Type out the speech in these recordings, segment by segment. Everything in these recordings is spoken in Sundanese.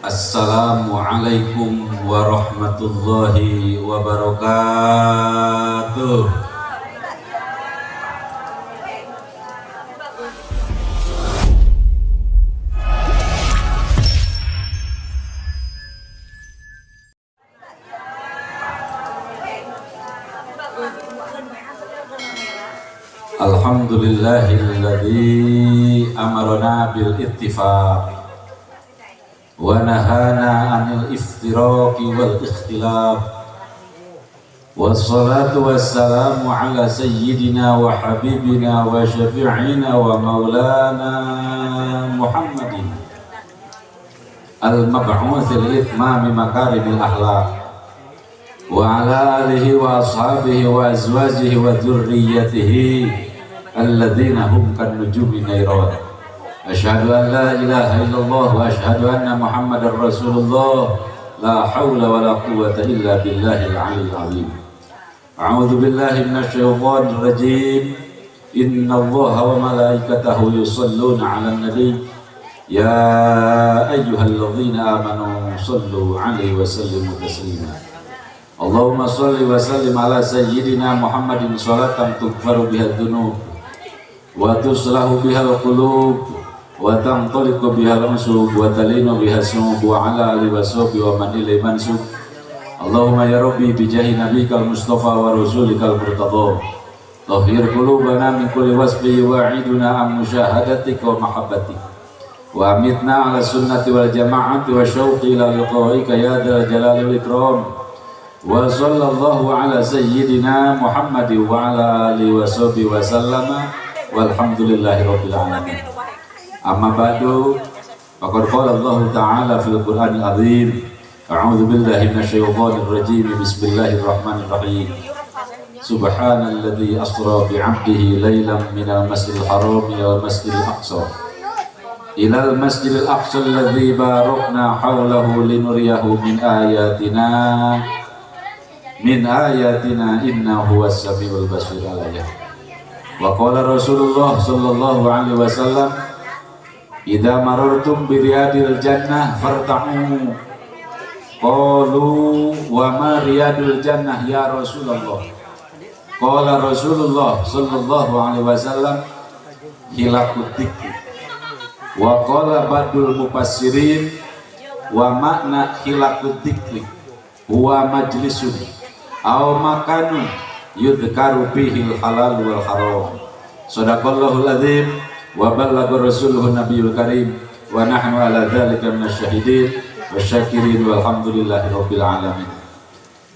Assalamualaikum warahmatullahi wabarakatuh. Alhamdulillahilladzi amarna bil ittifaq wa nahana 'anil iftiraqi wal ikhtilaf. Wassalatu wassalamu ala sayyidina wa habibina wa syafi'ina wa maulana Muhammadin al-mab'uts li itmami makarimil akhlaq wa ala alihi wa ashabihi wa azwajihi wa dzurriyyatihi alladzina hum kan nujumi nairat. Asyhadu an la ilaha illallah wa asyhadu anna Muhammadar Rasulullah. La haula wa la quwwata illa billahil aliyil azim. A'udzu billahi minasyaitonir rajim. Innallaha wa malaikatahu yusholluna 'alan nabi. Ya ayyuhalladzina amanu shallu 'alaihi wa sallimu taslima. Allahumma shalli wa sallim ala sayyidina Muhammadin shalatan tughfaru biha dzunub wa tuslahu bihal qulub wa tantaliqu bihal unsub wa talinu biha sunub wa ala alihi wa sahbihi wa man ilaihi mansub. Allahumma ya Rabbi, bijahi nabikal mustafa wa rasulikal murtada, tahhir qulubana min kulli wasfi yu'iduna an musyahadatika wa mahabbatik, wa amitna ala sunnati wal jama'ati wa syauqi ila liqa'ika ya dzal jalali wal ikram. Wa sallallahu ala sayyidina Muhammad wa ala alihi wa sahbihi wa sallama, walhamdulillahi rabbil alamin. Amma ba'du, faqad qala Allah ta'ala fil Qur'anil azim. A'udzu billahi minasyaitonir rajim. Bismillahirrahmanirrahim. Subhanalladzi asra bi 'abdihi lailan minal masjidil haram ilal masjidil aqsa ilal masjidil aqsa alladzi barakna hawlahu linuriyahu min ayatina min ayatina, innahu huwas samiul basir. Alayah. Wa qala Rasulullah sallallahu alaihi wasallam, idza marartum bi riyadil jannah farta'u. Qalu, wa ma riyadul jannah ya Rasulullah? Qala Rasulullah sallallahu alaihi wasallam, hilaqud dzikri. Wa qala ba'dul mufassirin, wa makna hilaqud dzikri huwa majlisun aw makanun yudhkaru fihi halal wal haram. Sadaqallahul azim wa ballagha rasuluhu nabiyul karim, wa nahnu ala dzalika minasyahidin wasyakirin, walhamdulillahi rabbil alamin.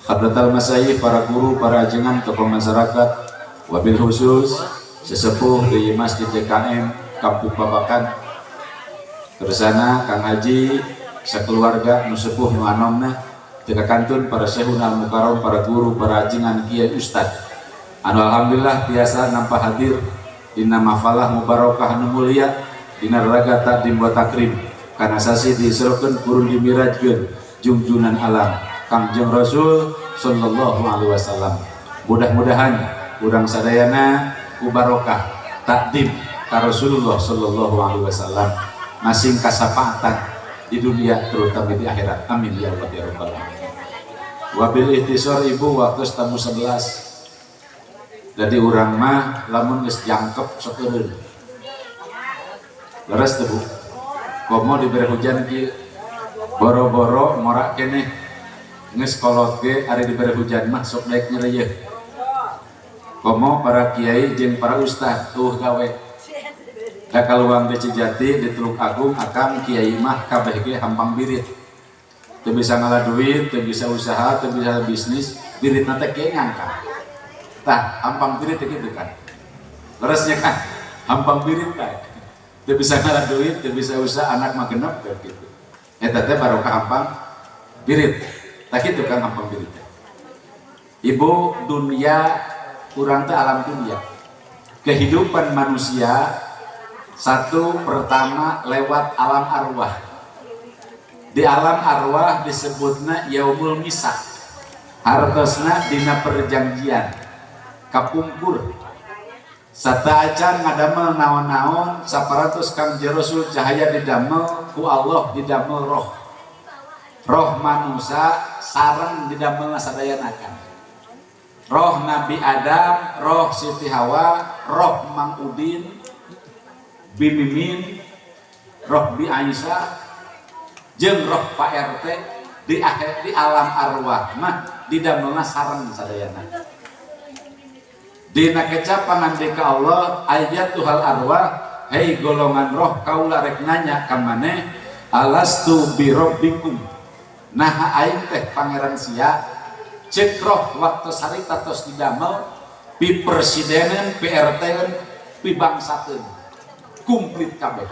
Hadratal masyayikh, para guru, para ajengan, tokoh masyarakat, wabil khusus sesepuh di Masjid JKM Kampung Babakan. Kersana Kang Haji sekeluarga, nu sepuh, nu anomna, teu kantun para syekhuna al mukarram, para guru, para ajengan, kiai, ustad anu alhamdulillah biasa nampak hadir dina mafalah mubarakah anu mulia, dina raga takdim wa takrim, karena sasih diisrokeun purun dimirajkeun jungjunan alam Kangjeng Rasul sallallahu alaihi wasallam. Mudah-mudahan urang sadayana ku barokah takdim ka Rasulullah sallallahu alaihi wasallam masing kasapaatan di dunia, terutama di akhirat. Amin ya Allah ya rabbal alamin. Wabil ikhtisar, Ibu, waktu tamu 11. Jadi urang mah lamun geus jangkep sok eureun. Leres teu, Bu? Komo diberi hujan kieu. Boro-boro morak keneh, geus kolot ge ari diberi hujan mah sok daek nyereyeuh. Komo para kiai jeung para ustad tuh gawe. Da kaluang di Cijati, di Teluk Agung, akang kiai mah kabeh ge hampang birit. Teu bisa ngalah duit, teu bisa usaha, teu bisa bisnis, biritna teh kieu ngangkat. Tah, hampang birit gitu kan. Leresnya kan, hampang birit tah. Teu bisa ngalah duit, teu bisa usaha, anak mah genep kayak gitu. Eta teh barokah hampang birit. Tah, kitu kan hampang birit teh. Ibu, dunia urang teh alam dunia. Kehidupan manusia satu pertama lewat alam arwah. Di alam arwah disebutna yaumul mitsaq. Hartosna dina perjanjian kapungkur sateuacan ngadamel naon-naon, saparatus Kangjeng Rasul cahaya didamel ku Allah, didamel roh. Roh manusia sareng didamelna sadayana kan. Roh Nabi Adam, roh Siti Hawa, roh Mang Udin, Bi Mimin, roh Bi Aisyah, jeung roh Pak RT di akhir di alam arwah mah didamelna sareng sadayana. Dina kecap pangandika Allah, "Ayyatuhal arwah, hei golongan roh, kaula rek nanya ka maneh, alastu bi rabbikum, nah aing teh pangeran sia?" Cek roh waktu sarita tos didamel pi presidenan, pi RT, pi bangsakeun, komplit kabeh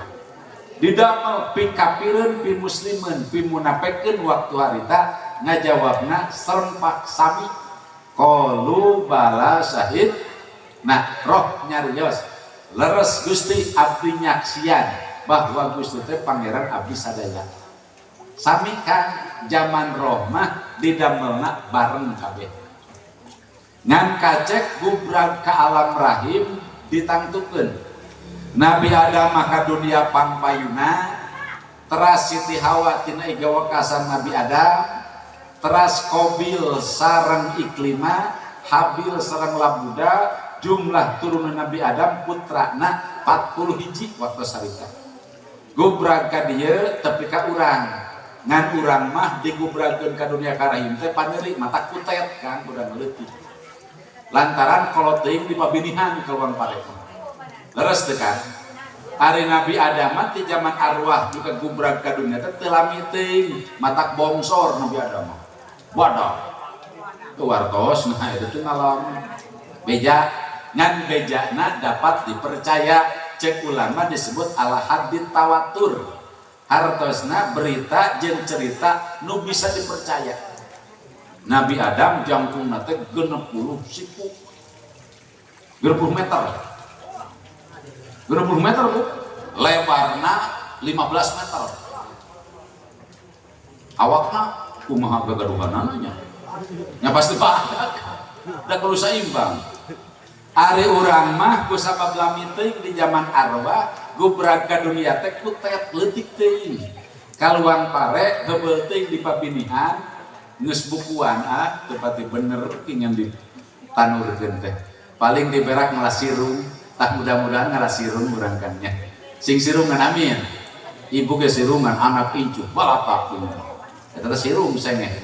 didamel, pi kafireun, pi muslimeun, pi munafikeun. Waktu harita ngajawabna serempak sami, qalu bala syahid. Nah, roh nyarios, "Leres Gusti, abdi nyaksian bahwa Gusti teh pangeran abdi sadaya." Sami kan, zaman roh mah didamelna bareng kabeh. Ngan kacek gubrag ka alam rahim ditangtukeun. Nabi Adam maka dunia pangpayuna, teras Siti Hawa tina iga wekasan Nabi Adam, teras Kobil sareng Iklima, Habil sareng Labuda, jumlah turunan Nabi Adam putrana 40 hiji waktu sarita. Gubrag ka dieu tepi ka urang. Ngan urang mah digubragkeun ka dunia ka rahim teh pandeuri mata kutet kan urang leutik. Lantaran kolot teuing di pabinihan ka luang pare. Leres teu kan? Ari Nabi Adam mah ti zaman arwah juga gubrag ka dunia teh teu lami teuing, matak bongsor Nabi Adam mah. Wadah. Teu wartos nah itu teh ngalam. Beja ngan bejana dapat dipercaya, cek ulama disebut ala hadit tawatur. Hartosna berita jeung cerita nu bisa dipercaya. Nabi Adam jangkungna teh 60 siku. 60 meter. 60 meter, Bu. Lebarna 15 meter. Awakna kumaha gagaduhanana nya? Nya pasti badak. Da kudu saimbang. Ari urang mah kusabab lami teuing di zaman arwah gubrag ka dunia teh kutet leutik teuing. Kaluang pare heubeul teuing di pabinihan geus bukuan ah teu pati bener ingin ditanurkeun teh. Paling diberak ngalah sirung, tah mudah-mudahan ngalah sirung urang kan nya. Sing sirungan, amin. Ibu ge sirungan, anak incu balatak punya. Eta teh sirung sengeh.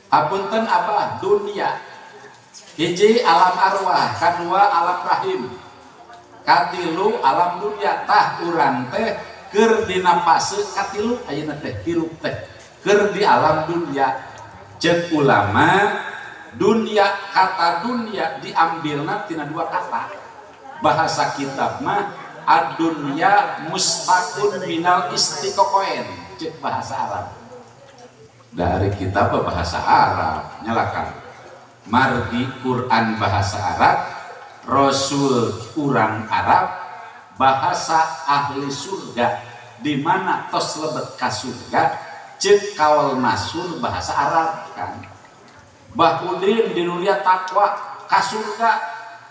Hapunten abah, dunia hiji alam arwah, kadua alam rahim, katilu alam dunia. Tah urang teh keur dina fase katilu ayeuna teh, hirup teh keur di alam dunia. Cek ulama dunia, kata dunia diambilna tina dua kata. Bahasa kitab mah ad-dunya mustaqun minal istiqoqoen, cek bahasa Arab. Dari kitab bahasa Arab nyalakan margi Quran bahasa Arab, Rasul urang Arab, bahasa ahli surga di mana tos lebet ka surga cek kaul masur bahasa Arab kan. Bah Udin di dunia takwa ka surga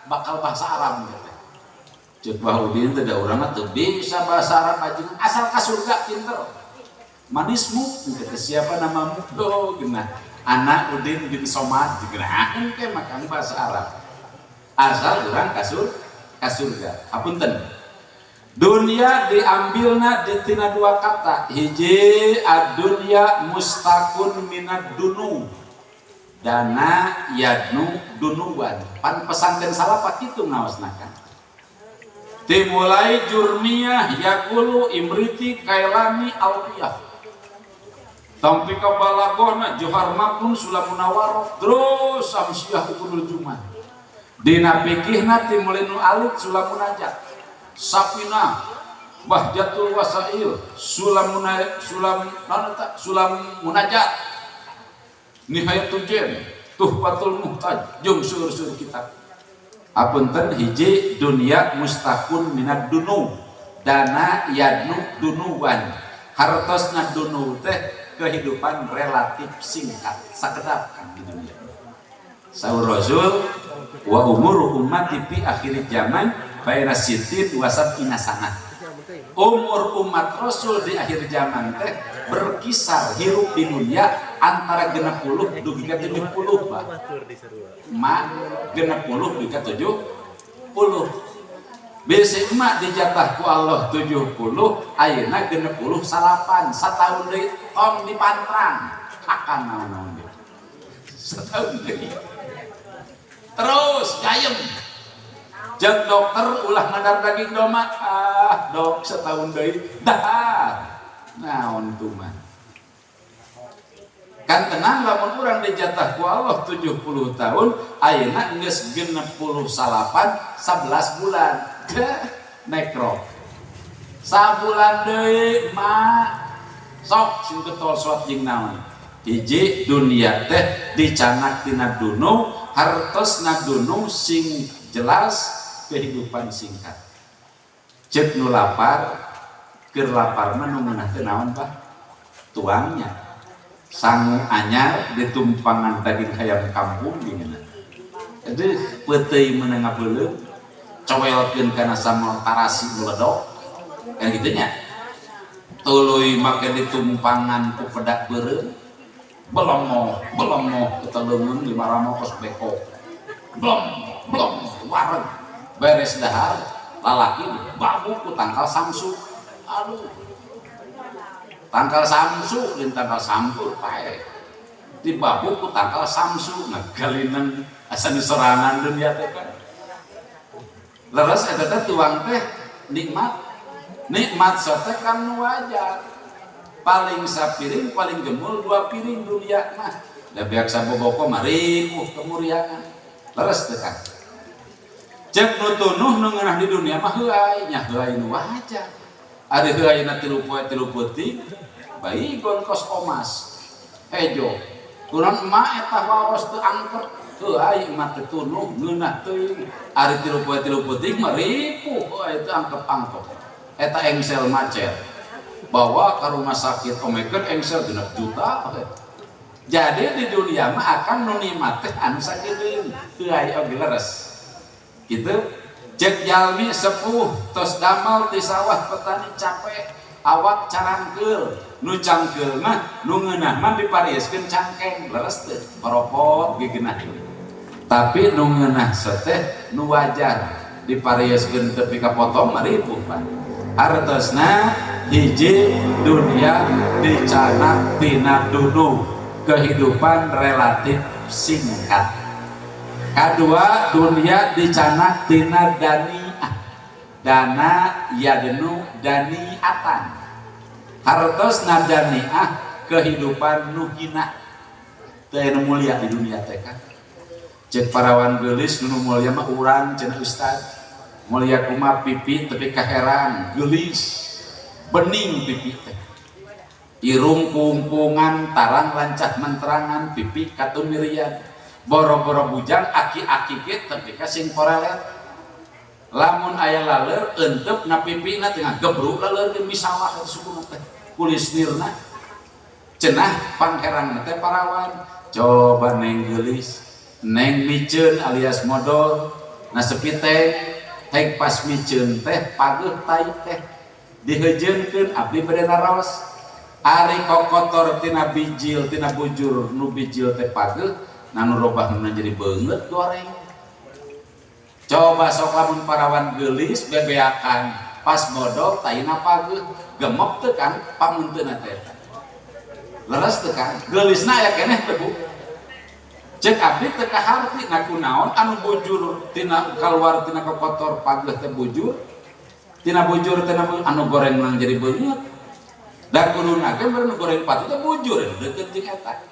bakal bahasa Arab gitu. Cek Bah Udin teh da urang mah teu bisa bahasa Arab aja, asal ka surga pinter. Manismu gitu, siapa namamu? Oh, genah. Anak Udin bin Somad genahan ke makan bahasa Arab. Asal urang ka surga. Hapunten. Dunia diambilna di tina dua kata. Hiji, ad-dunya mustaqun minad dunu. Dana yadnu dunuwan. Pan pesantren salapat itu ngaosna kan. Dimulai Jurmiyah, Yakulu, Imriti, Kailani, Alfiyah. Sampai ke Balaghahna, Johar Maknun, Sulam Munawaroh, terus Samsiah Uqudul Jumat. Dina fikihna timulai nu alit Sulam Munajat. Sapina, Bahjatul Wasail, Sulam Munajat, Sulam naon eta? Sulam Munajat. Nihayatul Jen, Tuhfatul Muhtaj, jeung seueur-seueur kitab. Apunten, hiji dunia mustaqun minad dunu. Dana yadnu dunuwan. Hartosna dunu teh kehidupan relatif singkat, sakedap kan di dunia. Saur Rasul, wa umuru ummati fi akhir zaman baina sitin wa sab'ina sanah. Umur umat Rasul di akhir zaman teh Berkisar hirup di dunia antara 60 dugi ka 70, Pak. Ma 60 dugi ka 70. Bisi emak dijatah ku Allah 70, ayeuna 69, satahun deui tong dipantrang akan naon-naon deui. Setahun deui terus gayem. Jeung dokter, ulah ngadar daging domba, ah dok, setahun deui dahar naon tuh mah. Kan tenang, lamun urang dijatah ku Allah 70 tahun, ayeuna geus 69 11 bulan. Deh, nekro sabulan deui mak sok sing getol sot jeung naon. Hiji, dunia teh dicanak tina dunung. Hartosna dunung sing jelas kehidupan singkat. Cek nu lapar, keur lapar mah nu ngeunah teh naon, Pak? Tuangnya. Sangu anyar ditumpangan daging ayam kampung gimana? Jadi peuteuy meunang ngabeuleum, cowelkeun kana sambal tarasi nu ledok kan gitu nya. Tuluy make ditumpangan ku pedak beureum, belum belum kita leungeun lima ramo kos beko, belum belum wareg. Beres dahar, lalaki babuk ku tangkal samsu. Aduh, tangkal samsu lain tangkal sampur pae, dibabuk ku tangkal samsu ngagalineng asa disorangan dunia teh kan. Leres eta teh tuang teh nikmat. Nikmat sote kan nu wajar, paling sapiring, paling gemul dua piring dunia mah. Da biasa boboko mah ripuh kemuriangan. Leres teh kan? Cek nu tunuh, nu ngeunah di dunia mah heuay nya, heuay nu wajar. Ari heuayna 3 poe 3 peuting, baygon kos omas hejo. Kunaon emak eta waos teu angker? Heuay emak teh tunuh ngeunah teuing. Ari 3 poe 3 peuting mah ripuh, heuay teu angkep-angkep. Eta engsel macet, bawa ke rumah sakit, omekeun engsel 6 juta. Jadi di dunia mah akan nu nikmat teh anu sakedeung, heuay oge leres gitu. Cek jalmi sepuh tos damal di sawah, petani capek, awak carangkeul. Nu cangkeul mah nu ngeunah mah diparieskeun cangkeng. Leres teu? Meropot gegenah. Tapi nu ngeunah seteh nu wajar, diparieskeun tepi ka potong mah ripuh, Pak. Artosna hiji, dunia dicanak tina dunung, kehidupan relatif singkat. Kedua, dunia dicanak tina daniah, dana yadnu daniatan. Hartosna daniah kehidupan nu hina, teu nu mulia di dunia teh kan. Cek parawan geulis, nu mulia mah urang cenah. Ustad, mulia kumaha? Pipi tepi ka herang geulis, bening pipi teh, irung kungkungan, tarang lancah menterangan, pipi katumirian. Boro-boro bujang, aki-aki ge tepi ka sing korelet. Lamun aya laleur entep na pipina, tengah gebruk laleur ge misalah suku teh kulis nirna. Cenah pangherang teh parawan. Coba neng geulis, neng miceun alias modol na sepi teh, hek pas miceun teh pageuh tai teh diheujeunkeun. Abdi bade naraos, ari kokotor tina bijil, tina bujur, nu bijil teh pageuh, na nu robah nu jadi beungeut goreng. Coba sok lamun parawan geulis bebeakan, pas modol taina pageuh, gemep teu kan pamunteuna teh? Leres teu kan? Geulisna aya keneh teu, Bu? Cek abdi teu kaharti na kunaon anu bujur tina kaluar tina kokotor pageuh teh bujur, tina bujur tina anu goreng nang jadi beungeut. Da kuduna ge meureun goreng pati teh bujur deukeut jeung eta.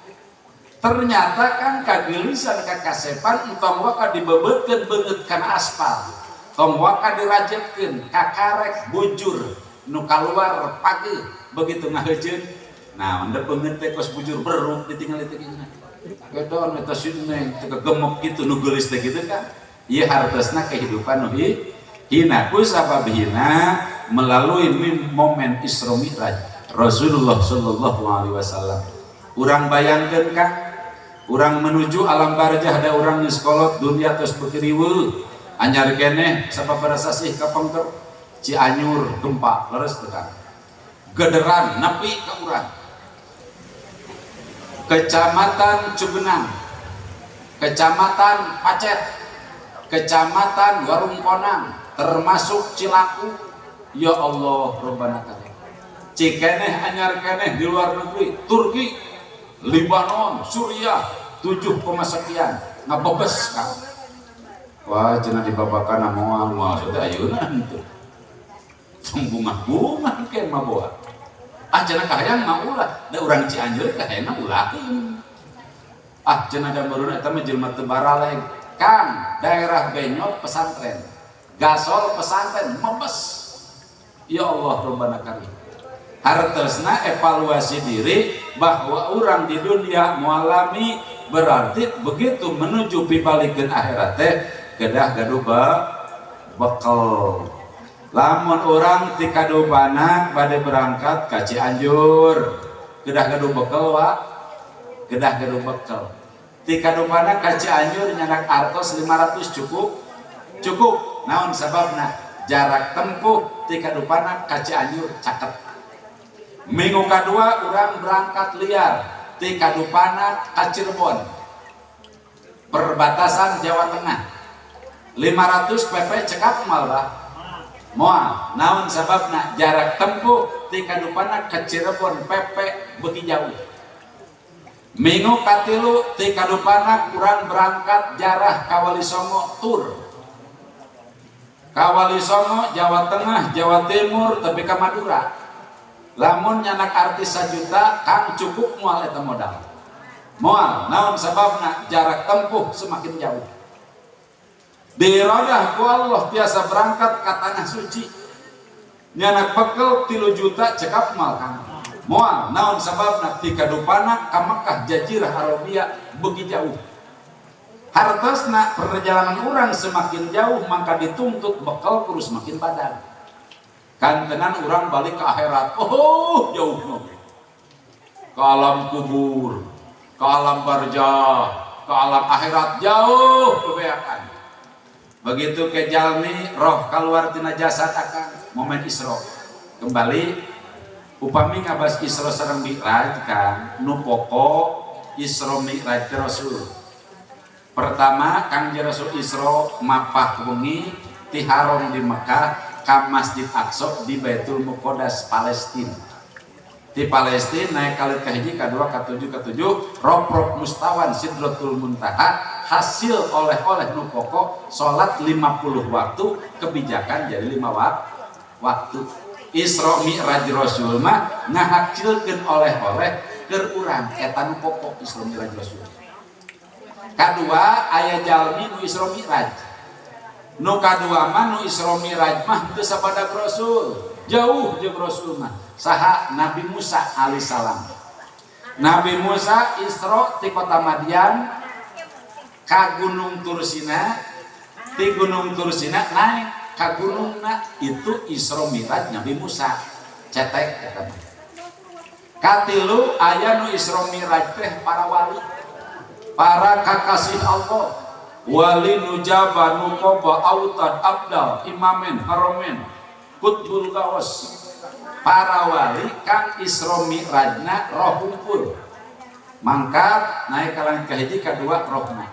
Ternyata kan kageulisan, kakasepan, entong waka dibebeutkeun beungeut kana aspal, tong waka dirajetkeun kakarek bujur nu kaluar pageuh. Begitu ngaheujeun, nah anda beungeut teh kos bujur beruk ditinggal teh gini. Gedon eta si neng teh gemep gitu, nu geulis teh gitu kan. Ieu hartosna kehidupan nu hina. Ku sabab hina, melalui momen Isra Mi'raj Rasulullah sallallahu alaihi wasallam, urang bayangkeun kan urang menuju alam barzah. Ada urang geus kolot, dunia terus beuki anyar keneh sababaraha sasih kapengker Cianjur gempa. Leres teu kan? Gederan nepi ka urang. Kecamatan Cugenang, Kecamatan Pacet, Kecamatan Warungkonang, termasuk Cilaku. Ya Allah, Robbana karim. Cikeneh anyar keneh di luar negeri, Turki, Libanon, Suriah, 7, sekian, ngabebes kan. Wah, cenah dibabakan moal moal sudah ayeuna henteu. Bunga-bunga ke maboa. Ah, cenah kahayang mah ulah, da urang Cianjur kahayangna ulah. Ah, cenah da barudak eta mah jelema teu baraleg. Kang, daerah Benyot pesantren. Gasol pesantren mebes. Ya Allah, Robbana karim. Hartosna evaluasi diri bahwa orang di dunia mualami, berarti begitu menuju pibalikeun akhirat teh kedah gaduh bekal. Lamun orang ti Kadupanak bade berangkat ka Cianjur, kedah gaduh bekal wa, kedah gaduh bekal. Ti Kadupanak ka Cianjur nyandak artos 500 cukup? Cukup. Naon sababna? Jarak tempuh ti Kadupanak ka Cianjur caket. Minggu kedua orang berangkat liar ti Kadupanak ka Cirebon, perbatasan Jawa Tengah, 500 PP cekap moal bah? Moal. Naon sababna? Jarak tempuh ti Kadupanak ka Cirebon PP beuki jauh. Minggu katilu ti Kadupanak kurang berangkat jarah ka Wali Songo, tur ka Wali Songo, Jawa Tengah, Jawa Timur, tapi ka Madura. Lamun nyandak artos 1 juta, kang, cukup moal eta modal? Moal. Naon sababna? Jarak tempuh semakin jauh. Diirodah ku Allah biasa berangkat ke tanah suci, nyandak bekel 3 juta cekap moal, kang? Moal. Naon sababna? Ti Kadupanak ka Mekah, Jazirah Arabia, beuki jauh. Hartosna perjalanan orang semakin jauh, maka dituntut bekal terus semakin padat. Kantenan orang balik ke akhirat, oh, jauh ke alam kubur, ke alam barjah, ke alam akhirat, jauh kebeakan. Begitu ke jalmi roh keluar tina jasad akan momen Isra kembali. Upami ngabas Isra sareng Mi'raj kan, nu pokok Isra Mi'raj Rasul pertama, Kang Rasul Isra mapah wengi ti Haram di Mekah ka Masjid Aqsa di Baitul Muqaddas, Palestina. Di Palestina naik kali ke hiji, kedua, ketujuh, ketujuh, roprok mustawan Sidratul Muntaha. Hasil oleh-oleh nu pokok salat 50 waktu, kebijakan jadi 5 waktu. Isra Mi'raj Rasul mah ngahakilkeun oleh-oleh keur urang, eta nu pokok Isra Mi'raj Rasul. Kadua, aya jalmi nu Isra Mi'raj. Nu kadua mah, nu Isra Mi'raj mah teu sabadag Rasul, jauh jeung Rasul mah. Saha? Nabi Musa alaihissalam. Nabi Musa Isra ti kota Madian ka Gunung Tursina, ti Gunung Tursina naik ka gunungna. Itu Isra Mi'raj Nabi Musa, cetek eta mah. Katilu, aya nu Isra Mi'raj teh para wali, para kakasih Allah, wali nujaba, nukoba, autad, abdal, imamen, haromen, kutbul gawas, para wali kang Isra Mi'rajna roh humpul, mangkat naik ka langit kahiji, kadua, rohna.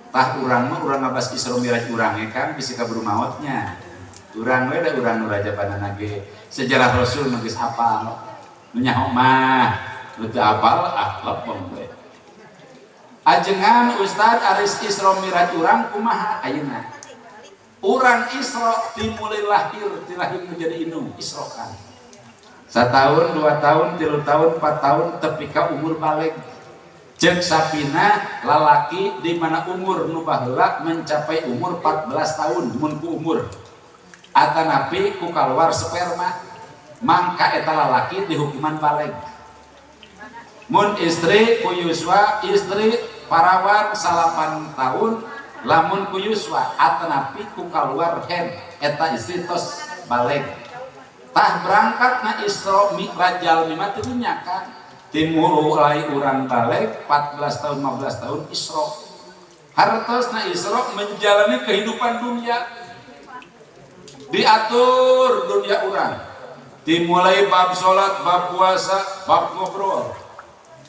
Tah, urang mah urang ngabas Isra Mi'raj urang ge kan bisa kaburu maotnya urang we, da urang nu raja panana ge sejarah Rasul mah geus hafal. Nu nyaho mah, nu teu hafal ah lepeng we. Ajengan Ustad, aris Isra Mi'raj urang kumaha ayeuna? Urang Isra dimulai lahir ti rahim menjadi indung, Isra kan setahun, 2 tahun, 3 tahun, 4 tahun, tepi ka umur balig. Cek sapina lalaki di mana umur nu baheula mencapai umur 14 tahun, mun ku umur atanapi ku keluar sperma, mangka eta lalaki dihukuman balig. Mun istri ku yuswa, istri parawan 9 tahun, lamun ku yuswa atanapi ku keluar haid, eta istri tos balig. Tah, berangkat na Isra Mi'raj jalmi mah teu kan timur mulai urang balig 14 tahun, 15 tahun Isra. Hartosna Isra menjalani kehidupan dunia, diatur dunia urang dimulai bab sholat, bab puasa, bab ngobrol.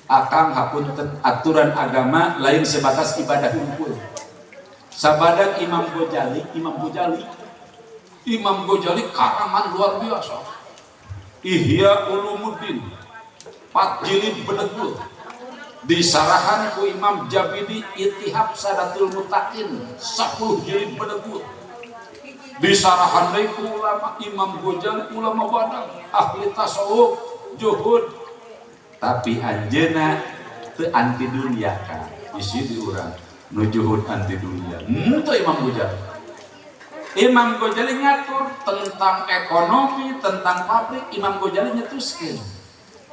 Akang, hapunten, aturan agama lain sebatas ibadah hungkul. Sabadak Imam Ghazali, Imam Ghazali, Imam Ghazali karangan luar biasa. Ihya Ulumuddin, 4 jilid bedegul. Disarahan ku Imam Jabidi Ittihaf Sadatul Muttaqin 10 jilid bedegul. Disarahan deui ku ulama Imam Ghazali, ulama badang, ahli tasawuf, juhud. Tapi anjeunna teu anti dunia kan. Isi di urang nu juhud anti dunia. Henteu Imam Ghazali. Imam Ghazali ngatur tentang ekonomi, tentang pabrik, Imam Ghazali nyetuskeun.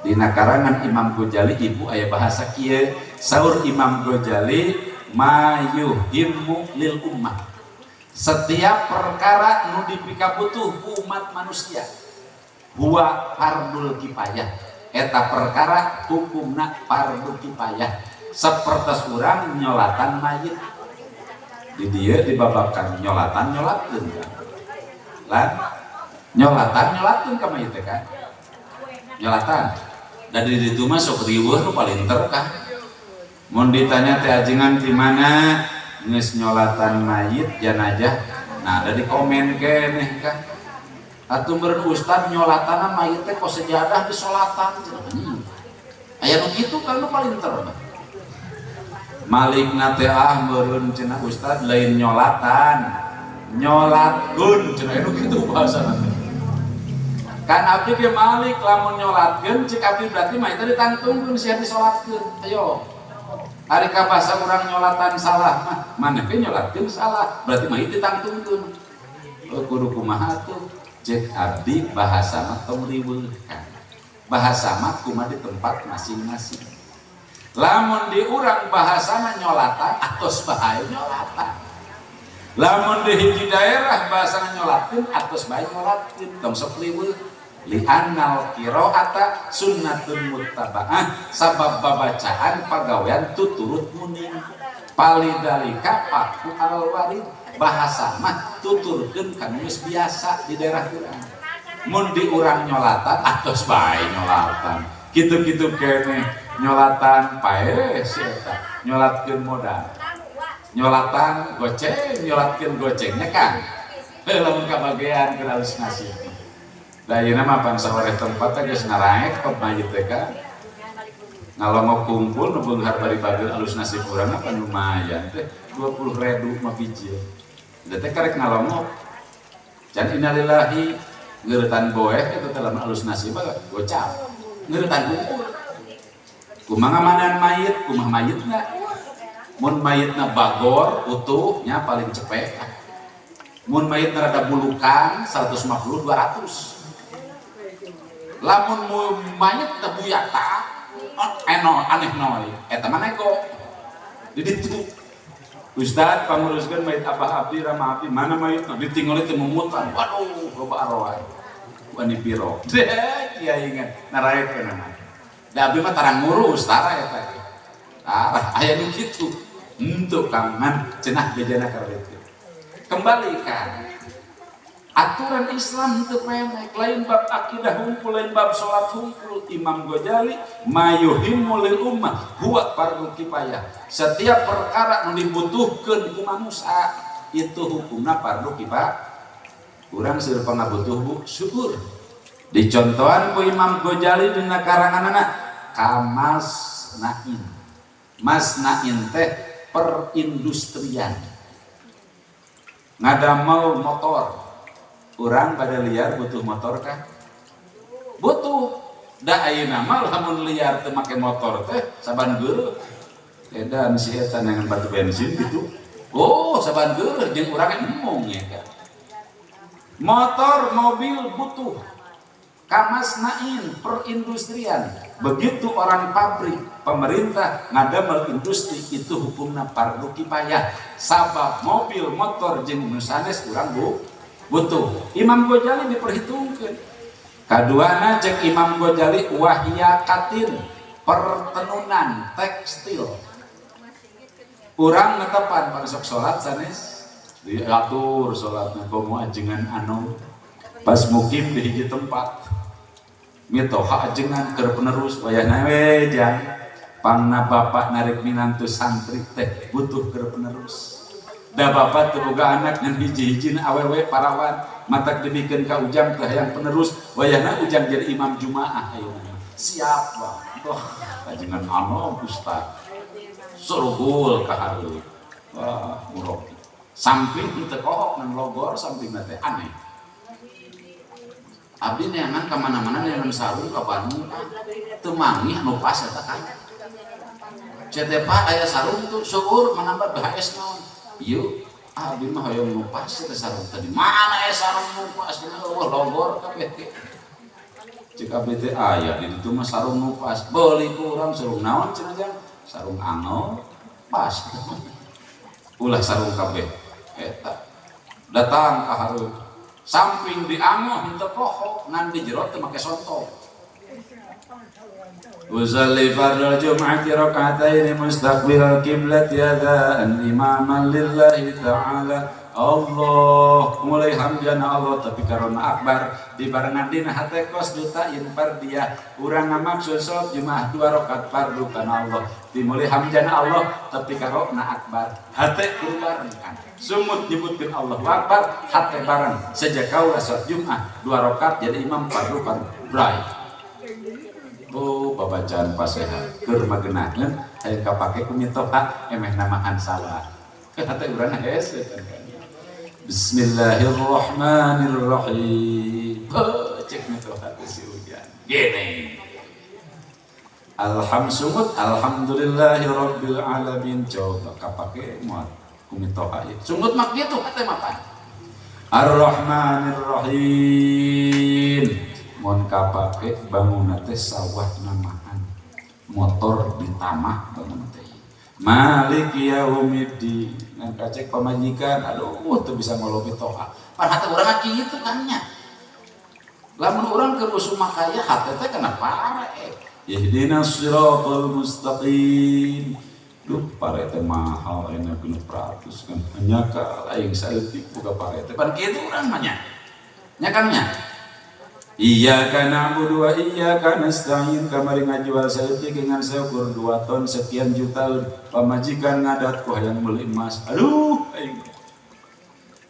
Dina karangan Imam Ghazali ibu aya bahasa kieu, saur Imam Ghazali mayuhimmu lil ummah. Setiap perkara nu dipikabutuh ku umat manusia huwa fardul kifayah. Eta perkara hukumna fardu kifayah. Sapertos urang nyolatan mayit. Di dieu dibabakan nyolatan nyolatkeun kan. Lan nyolatan nyolatkeun ka mayit teh kan. Nyolatan. Da di ditu mah sok riweuh nu palinter kan. Mun ditanya teh ajengan di mana geus nyolatan mayit jenazah, nah ada di komen keneh kan. Atuh meureun ustad nyolatana mayit teh kos sejadah disolatan cenah. Aya nu kitu kan nu palinter mah. Malikna teh ah meureun cenah ustad lain nyolatan, nyolatkeun cenah anu kitu bahasana teh. Kan abdi ge malik lamun nyolatkeun cek abdi berarti mah eta ditangtungkeun sia disolatkeun. Ayo. Ari ka bahasa urang nyolatan salah mah, maneh ge nyolatkeun salah, berarti mah itu ditangtungkeun. Oh, kudu kumaha tuh? Cek abdi bahasa mah tong riweuh kan. Bahasa mah kumaha di tempat masing-masing. Lamun di urang bahasana nyolatan atos bae nyolatan. Lamun di hiji daerah bahasana nyolatkeun atos bae nyolatkeun, tong sok riweuh. Li'annal qira'ata sunnatun muttaba'ah, sabab babacaan pagawean tuturut muning. Palidalika paku alal warid, bahasa mah tuturkeun kana geus biasa di daerah urang. Mun di urang nyolatan atos bae nyolatan. Kitu-kitu keneh nyolatan pae si eta, nyolatkeun modal. Nyolatan goceng, nyolatkeun gocengnya kan. Heuh lamun kabagean keur alus nasib. Da ayeuna mah pan sawareh tempat teh geus ngaraek pep mayit teh kan. Ngalongok kumpul nu beunghar bari bageur alus nasib urang mah pan lumayan teh 20.000 mah bijil. Da teh karek ngalongok. Can innalillahi ngeuretan boeh eta teh lamun alus nasib mah gocap. Ngeuretan kumpul. Kumaha ngamanan mayit, kumaha mayitna? Mun mayitna bagor utuh nya paling cepet. Mun mayitna rada bulukan 150 200. Lamun mayit teh buyata eno aneh noi eta mah nego di ditu. Ustad panguruskeun mayit abah abdi rama abdi mana mayitna ditinggali teh mumutan, waduh loba arwah wani piro deh kiai ngan naraekeun mah da abdi mah tarang ngurus tara eta tara aya nu kitu henteu Kang ngan cenah bejana ka ditu. Kembali kan aturan Islam itu pendek, lain bab akidah hungkul, lain bab sholat hungkul. Imam Ghazali mayuhimmu lil ummah huwa fardu kifayah. Setiap perkara nu dibutuhkeun ku manusia itu hukumna fardu kifayah. Urang seueur pangabutuh bu, syukur. Dicontohan ku Imam Ghazali dina karanganana kamas nain. Masnain teh perindustrian. Ngadamel motor. Urang pada liar butuh motor kah? Butuh. Da ayeuna mah lamun liar teu make motor teh saban geureuh. Edan si eta neangan batu bensin gitu. Oh, saban geureuh jeung urang embung ya kan. Motor, mobil butuh. Kamasnain perindustrian. Begitu orang pabrik, pemerintah ngadamel industri itu hukumna fardu kifayah. Sabab mobil, motor jeung nu sanes urang bu butuh. Imam Ghazali diperhitungkan. Kaduana cek Imam Ghazali wahyakatin pertenunan tekstil. Urang netepan pada sok salat sanes diatur salatna komo ajengan anu pas mukim di hiji tempat mitoha ajengan keur penerus wayahna we jang Pangna bapak narik minantu santri teh butuh keur penerus. Da bapak teu boga anak ngan hiji-hijina awewe parawan, matak dibikeun ka Ujang teh hayang penerus, wayahna Ujang jadi imam Jumaah ayeuna. Siap wah. Wah, kajengan ano ustad. Surugul ka hareup. Wah, murok. Samping teu kohok ngan logor sampingna teh aneh. Abdi neangan ka mana-mana neangan sarung ka Bandung teu manggih anu pas eta kan. CT Pak aya sarung tuh seueur menambah BHS naon. Ieu abdi mah hoyong nu pas teh sarung tadi. Mana aya sarung nu pas dina eueuh logor kabeh ge. Cek abdi teh aya di ditu mah sarung nu pas. Beuli ku urang sarung naon cenah jang? Sarung angel pas. Ulah sarung kabeh eta. Datang ka hareup. Samping diangoh henteu kohok ngan di jero teu make sontok. Usalli fardal jum'ati raka'ataini mustaqbilal qiblati adaan imaman lillahi ta'ala. Allah mulai hamdana Allah tapi karena akbar dibarengan dina hate kos duta fardiyah urang ngamaksud salat Jumat 2 rakaat fardu kana Allah dimulai hamdana Allah tapi karena akbar hate kudu bareng kan sumut nyebutkeun Allahu akbar hate bareng sejak kaula salat Jumat 2 rakaat jadi imam fardu kan bray. Oh, babacaan pasehat keur magenaheun hayang kapake ku mitoha emeh namaan salah. Hate urang hese kan. Bismillahirrahmanirrahim. Oh, cek mitoha teh si Ujan. Gini. Alhamdulillah, alhamdulillahi rabbil alamin. Coba kapake moal ku mitoha ieu. Sungut mah kitu hate mah pan. Arrahmanirrahim. Mun kapake bangunna teh sawah namahan. Motor ditamah bangun teh. Maliki yaumiddin. Ngan kacek pamajikan aduh teu bisa ngolobi toha. Pan hate urang mah kitu kan nya. Lamun urang keur usum kaya hate teh kana pare. Ihdinas siratal mustaqim. Duh pare teh mahal ayeuna 600 kan. Nyaka aing saeutik boga pare teh. Pan kitu urang mah nya. Nya kan nya. Iyyaka na'budu wa iyyaka nasta'in. Kamari ngajual saeutik ngan saukur 2 ton sekian juta pamajikan ngadat ku hayang meuli emas. Aduh aing.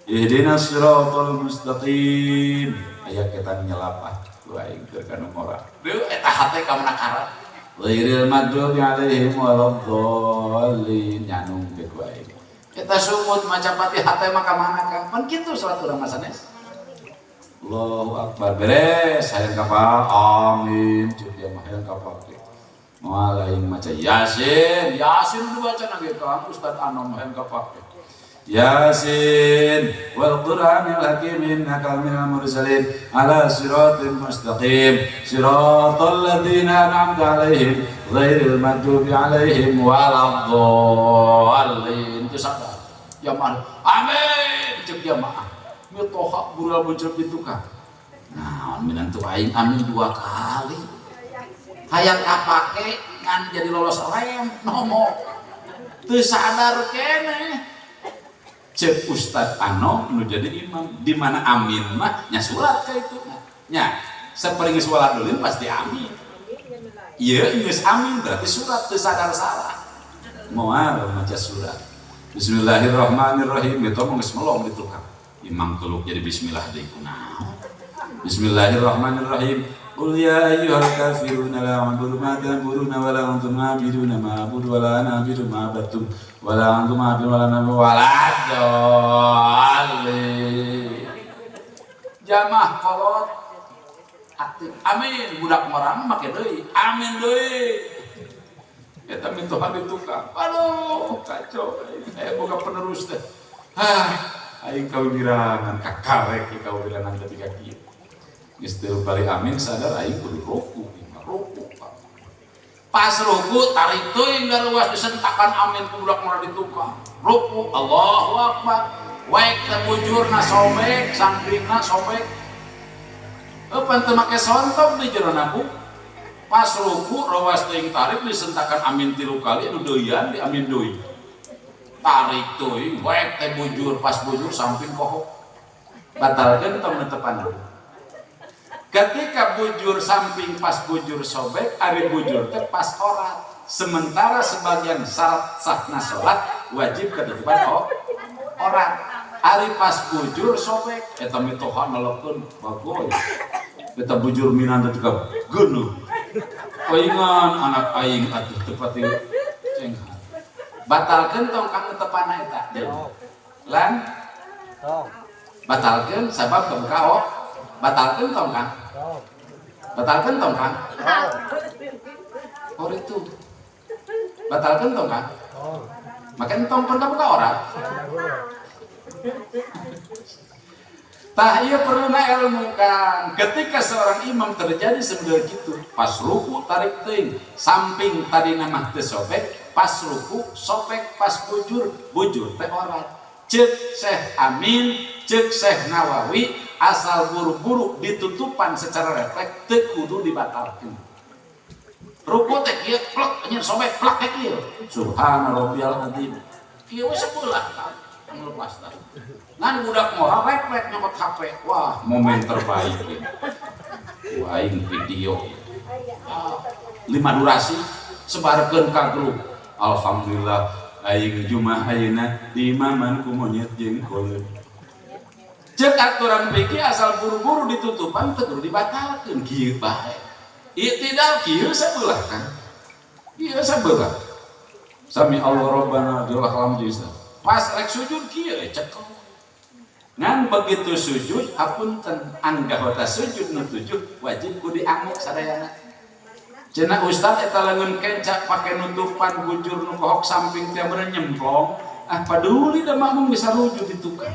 Ihdinas siratal mustaqim. Aya ketan nyelapah ku aing keur kana ngora. Duh eta hate ka mana karat. Ghairil maghdubi alaihim waladdallin nyanung ge ku aing. Eta sumut maca Fatihah hate mah ka mana ka? Pan kitu salat urang mah sanes. Allahu akbar beres hayang kapal amin cuk dia mah hayang kapal moal aing maca Yasin Yasin dibaca na ge Kang Ustaz Anom hayang kapal Yasin wal Qur'anil hakim innaka minal mursalin ala siratin mustaqim siratal ladzina an'amta alaihim ghairil maghdubi alaihim waladdallin. Itu sadar jamaah amin cek jamaah mitoha bural bucur itu kan. Nah, minantu aing amin 2 kali. Hayang kapake ngan jadi lolos rem nomo. Teu sadar keneh. Cek Ustad Ano nu jadi imam di mana amin mah nya surat ka itu. Nya sapeuring geus waladulin pasti amin. Ieu geus amin berarti surat teu sadar salah. Moal maca surat. Bismillahirrahmanirrahim itu mah geus melong di tukang. Imam keluk jadi bismillah deui kunaon. Bismillahirrahmanirrahim. Qul ya ayyuhal kafiruna la a'budu ma ta'buduna wa la antum 'abiduna ma a'budu wa la ana 'abidu ma 'abadtum wa la antum 'abiduna wa la ana wa la dzallin. Jamaah kolot aktif. Amin budak ngorang make deui. Amin deui. Eta mitoha di tukang. Aduh, kacau. Aya boga penerus teh. Ah, aing kawirangan kakarek kawirangan tadi ka kieu. Geus teu bali amin sadar aing kudu ruku, ruku. Pas ruku tarik teuing daruas disentakan amin ku budak ngora di tukang. Ruku Allahu akbar. Wek teh bujurna sobek, sampingna sobek. Pan teu make sontok di jero bu. Pas ruku rawas teuing tarik disentakan amin 3 kali anu deuyan di amin deui. Tarik teuing wek teh bujur pas bujur samping kohok. Batalkeun tong netepan. Ketika bujur samping pas bujur sobek, ari bujur teh pas orat. Sementara sebagian syarat sahna salat wajib ketutupan orat. Ari pas bujur sobek, eta mitoha nelekeun bagoy. Eta bujur minantu teh geuneuh. Paingan anak aing atuh teu pati cenghat. Batalkeun tong kang tepana eta. Lan batalkeun sabab kebuka oh. Batalkeun tong kang. Batalkeun tong kang. Oh itu. Batalkeun tong kang. Maka entong pun kabuka orat. Tah ieu perluna ilmu kang. Ketika seorang imam terjadi seperti gitu, pas ruku tarik teuing, samping tadi nama teu sobek, pas ruku sobek, pas bujur, bujur teh orat. Ceuk Syekh Amin, ceuk Syekh Nawawi, asal buru-buru ditutupan secara refleks teu kudu dibatalkeun. Ruku teh kieu plek anjir sobek plek teh kieu. Subhana rabbiyal azim. Kieu we sebelah kan lepas tah. Ngan budak ngora refleks nyokot HP. Wah, momen terbaik ya. Wah, aing video. 5 durasi sebarkeun ka grup. Alhamdulillah aing jumah ayeuna di imaman ku monyet jeung koleud. Ceuk aturan fikih asal buru-buru ditutupan teu kudu dibatalkeun kieu bae. I'tidal kieu sabelah kan. Kieu sabelah. Sami Allah Rabbana jalal alhamdulillah. Pas rek sujud kieu cekel. Ngan begitu sujud hapunten anggota sujud nu tujuh wajib kudu diamuk sadayana. Cenah ustad eta leungeun kenca pake nutupan bujur nu kohok samping teh bener nyemplong. Ah paduli da makmum bisa rujuk ditu kan.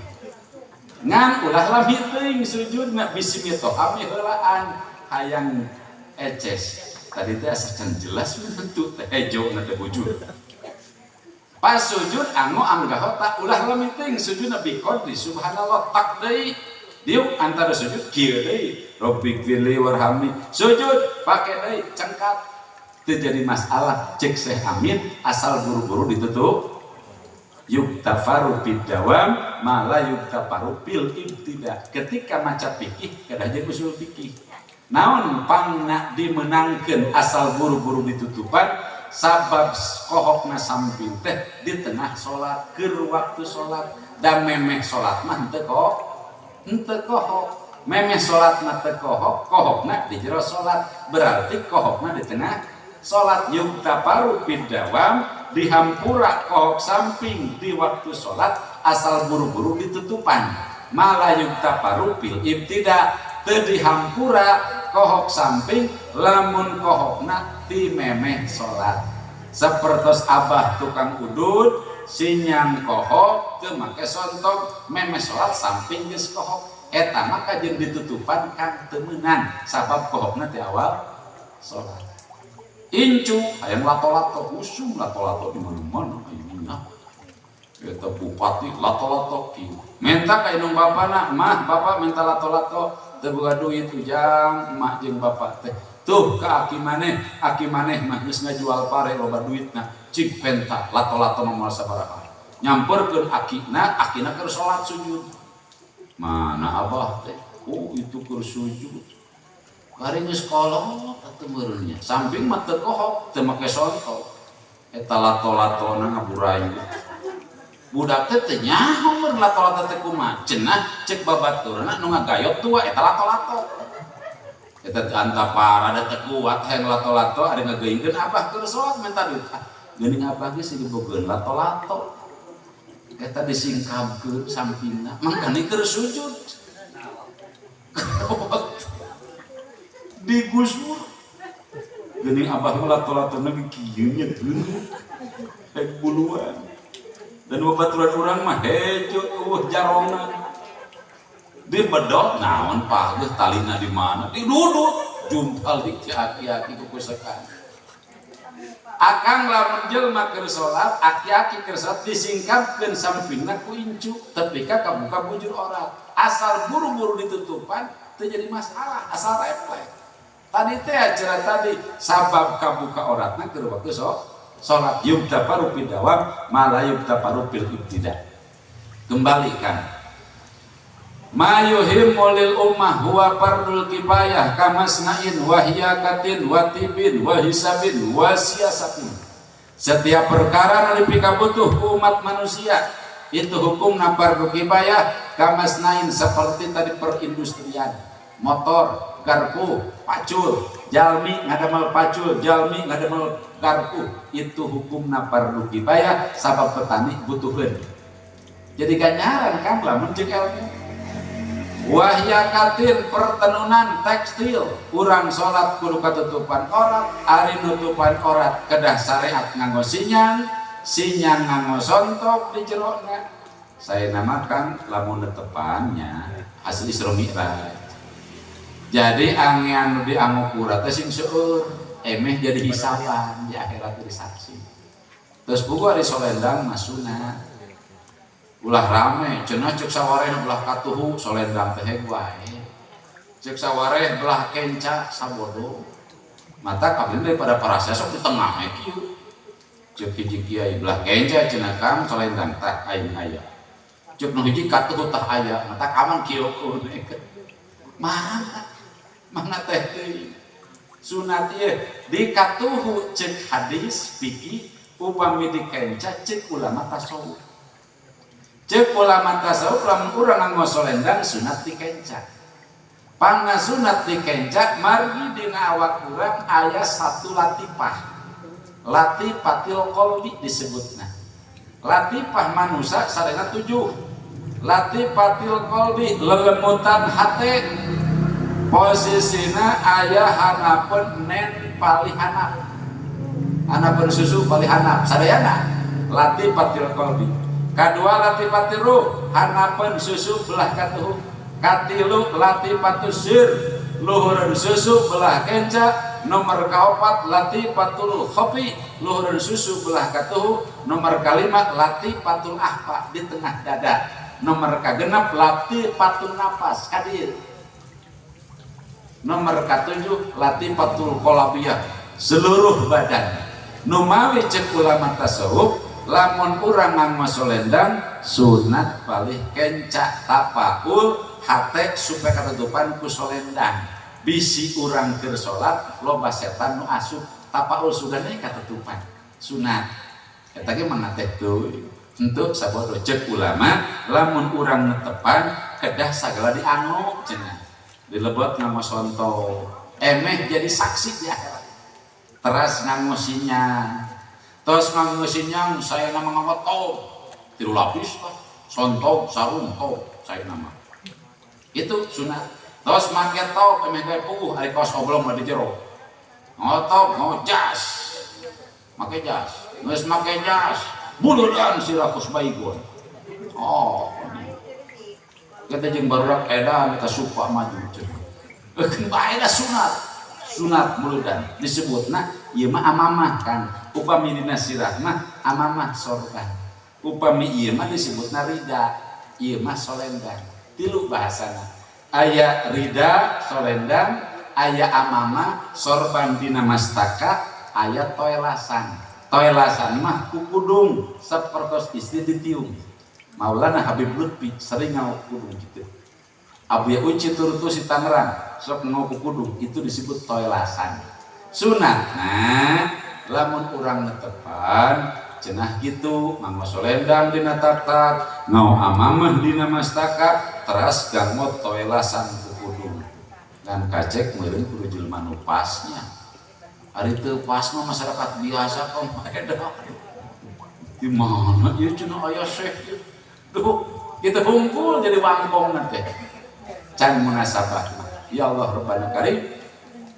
Ngan ulah lami teuing sujudna bisi mitoha heulaan hayang eces. Tadi teh asa can jelas menentu teh hejo na teh bujur. Pas sujud ango anggahota ulah lami teuing sujudna bi qadri subhanallah tak deui. Diuk antara sujud kieu deui. Rabbighfirli warhamni. Sujud pake deui cengkat. Teu jadi masalah cek Syekh Amin asal buru-buru ditutup. Yuktafaru bid dawam ma la yuktafaru bil ibtida. Ketika maca fikih kedah jeung usul fikih. Naon pangna dimenangkeun asal buru-buru ditutupan sabab kohokna samping teh di tengah salat keur waktu salat da memeh salat mah henteu kok henteu kohok memeh salat mah teu kohok kohokna di jero salat berarti kohokna di tengah salat yuktafaru bid dawam dihampura kohok samping di waktu salat asal buru-buru ditutupan mala yuktafaru bil ibtida teu dihampura kohok samping lamun kohokna ti memeh salat sapertos abah tukang udud sinyang kohok teu make sontok memeh salat samping geus kohok eta mah kajeun ditutupan kang teu meunang sabab kohokna ti awal salat incu hayang lato-lato usum lato-lato di mana-mana ayeuna eta bupati lato-lato kieu minta ka indung bapana mah bapak minta lato-lato teu boga duit ujang emak jeung bapak teh tuh ka aki maneh mah geus ngajual pare loba duitna cik penta lato-lato mah moal sabaraha nyamperkeun akina akina keur salat sujud mana abah teh oh itu keur sujud bari geus kolot atuh meureunnya samping mah teu kohok teu make sontok eta lato-latona ngaburayu budak teh teu nyaho mun lato-lato teh kumaha cenah cek babaturna nu ngagayot tua eta lato-lato eta teh antapara da teu kuat hayang lato-lato ari ngageuingkeun abah keur salat minta duit ah geuning abah geus dibogeun lato-lato eta disingkabkeun sampingna mangkane keur sujud digusur geuning abah mah lato-latona kieu nya geuneuh rek buluan dan babaturan urang mah hejo eueuh jarongna dibedot naon pageuh talina di mana didudut jumpal di aki-aki kukusekan akang lamun jelema keur salat aki-aki keur salat disingkapkeun sampingna ku incu tepi ka kabuka bujur orat asal buru-buru ditutupan teu jadi masalah asal refleks tadi teh acara tadi sabab kabuka oratna keur waktu salat yuktafaru fid dawam ma la yuktafaru fil ibtida. Kembalikan. Ma yuhimmu lil ummah huwa fardul kifayah kamasna'in wa hiyakatin wa tibin wa hisabin wa siyasatin. Setiap perkara nu dipikabutuh ku umat manusia itu hukum fardu kifayah, kamasna'in seperti tadi perindustrian, motor, garpu, pacul, jalmi ngadamel pacul, jalmi ngadamel garpu, itu hukum fardu kifayah sabab petani butuheun. Jadi ganjaran kan lamun jeung ilmu. Wahyakatin pertenunan tekstil, urang salat kudu katutupan aurat, ari nutupan aurat kedah syariat nganggo sinyang, sinyang nganggo sontok di jerona. Saya namakan lamun netepannya hasil Isra Mi'raj. Jadi angean nu dianggo ku teh sing seueur, emeh jadi hisaban di akhirat, jadi saksi. Terus buku ari solendang mah sunat. Ulah rame cenah, cek sawareh belah katuhu solendang teh wae, cek sawareh belah kenca sabodo mata kabeh daripada parasea sok di tengah kieu. Cek hiji kiai belah kenca cenah kang solendang tah aing aya, cek nu hiji katuhu tah aya, mata kaman kieu. Mana mana teh teuing sunat ieu di katuhu cek hadis fikih, upami di kenca cek ulama tasawuf. Cek ulama tasawuf lamun urang nganggo solendang sunat di kenca. Pangna sunat di kenca margi dina awak urang aya satu latifah, latifatil qalbi disebutna. Latifah manusia sadayana tujuh. Latifatil qalbi lelemutan hate, posisina aya hanapeun nen palih hanap, hanapeun susu palih hanap sadayana latifatil qalbi. Kadua latifatir ruh, hanapeun susu belah katuhu. Katilu latifatus sir, luhureun susu belah kenca. Nomor kaopat latifatul khofi, luhureun susu belah katuhu. Nomor kalima latifatul ahfa, di tengah dada. Nomor kagenep latifatul nafas kadir. Nomor katujuh latifatul qalbiyah, seluruh badan. Numawi cek ulama tasawuf lamun urang nganggo solendang sunat palih kenca tapaul hate supaya katutupan ku solendang, bisi urang keur salat loba setan nu asup, tapaul sudahnya katutupan sunat. Eta ge mah teh teuing henteu sabodo. Cek ulama lamun urang netepan kedah sagala dianggo cenah, dilebot nganggo sonto emeh jadi saksi di akhirat. Teras nganggo sinyang, terus nganggo sinyang saya nama nganggo top tilu lapis lah, sonto sarung top saya nama itu sunat. Terus make top emeh teh puguh ari kaos oblong mah di jero. Nganggo top, nganggo jas, make jas, geus make jas buludan sirah kus baygon. Oh, kita jeung barudak edan kita supa maju cenah. Keun bae da sunat. Sunat buludan disebutna ieu mah amamah kan. Upami dina sirah mah amamah sorban, upami ieu mah disebutna rida, ieu mah solendang. Tilu bahasana, aya rida solendang, aya amamah sorban dina mastaka, aya toelasan. Toelasan mah kukudung sapertos istri ditiung. Maulana Habib Lutfi sering nganggo kudung gitu. Abu Ya Uci Turtu si Tangerang sok nganggo kudung, itu disebut toelasan sunat. Nah, lamun urang netepan cenah gitu nganggo solendang dina taktak, nganggo amamah dina mastaka, teras nganggo toelasan kukudung dan kacek meureun kudu jelema nu pasnya. Ari teu pas mah masyarakat biasa kok edan di mana ieu cenah aya syekh ieu. Duh, kita kumpul jadi wangkong nanti can munasabah. Ya Allah Rabbana Karim.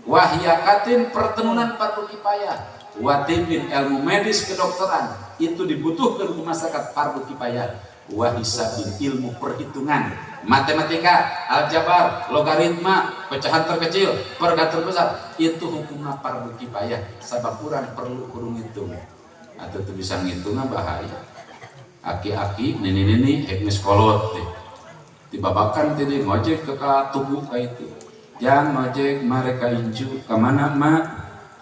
Wahyakatin pertenunan fardu kifayah, watibin ilmu medis kedokteran itu dibutuhkan ke masyarakat fardu kifayah, wahisabin ilmu perhitungan matematika, aljabar, logaritma, pecahan terkecil, perkara terbesar, itu hukumna fardu kifayah sabab urang perlu kudu ngitung atau tuh bisa ngitungnya bahaya. Aki-aki, nini-nini hek geus kolot deh dibabakan tadi ngojek ke tubuh ka itu jangan ngojek mereka incu kemana mak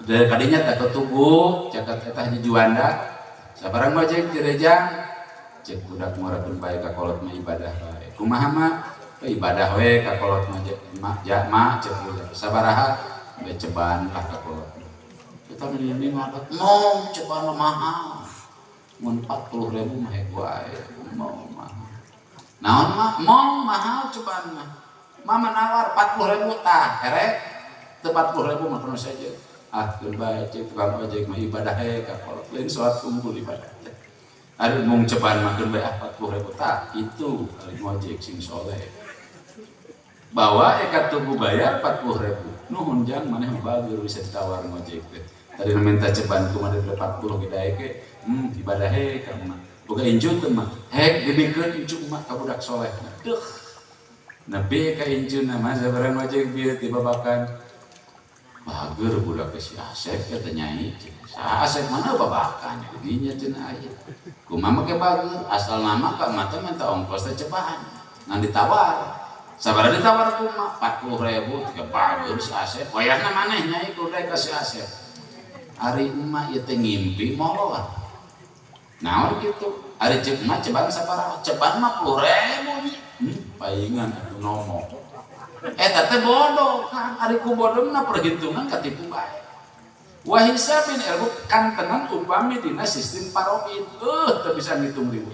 dari kadinya tak ke tubuh caket eta hiji Juanda sabarang ngojek direjang. Cek budak ngurakeun bae ka kolot mah ibadah bae. Kumaha mah? Ibadah we ka kolot mah ja mah cek sabaraha we ceban lah ka kolot. Kita ini ngadat mong ceban mahal. Mun 40.000 mah hek wae mau mahal. Naon mah mong mahal ceban mah. Mama nawar 40.000 tah erek teu 40.000 mah kuno saja. Ah keun bae cek tukang ojek mah ibadah he ka kolot lain salat kumpul ibadah. Ari mung ceban mah keun bae 40.000 tah itu ari ngojek sing soleh. Bawa eka tubuh bayar 40.000. Nuhun jang maneh bager bisa ditawar ngojek teh. Tadi minta ceban ku maneh 40 ge daek ge, ibadah he ka mah. Boga incu teh mah, hek dibikeun incu mah ka budak soleh. Deuh. Nepi ka incuna mah sabaraha ngojek bieu ti babakan. Bager budak si Asep eta nyai. Sa Asep mana babakan dinya cenah aya. Kumaha make bager asal nama ka mah teh minta ongkos teh ceban. Ngan ditawar. Sabaraha ditawar kumaha 40.000 teh bager si Asep. Wayahna maneh nyai kudu ka si Asep. Ari emak ieu teh ngimpi molor. Naon kitu? Ari ceuk emak ceban sabaraha? Ceban mah 40.000 nya. Paingan atuh nomo. Eta teh bodoh kan ari ku bodohna perhitungan katipu bae. Wa hisabin ilmu kantenan upami dina sistem paroid. Teu bisa ngitung riweuh.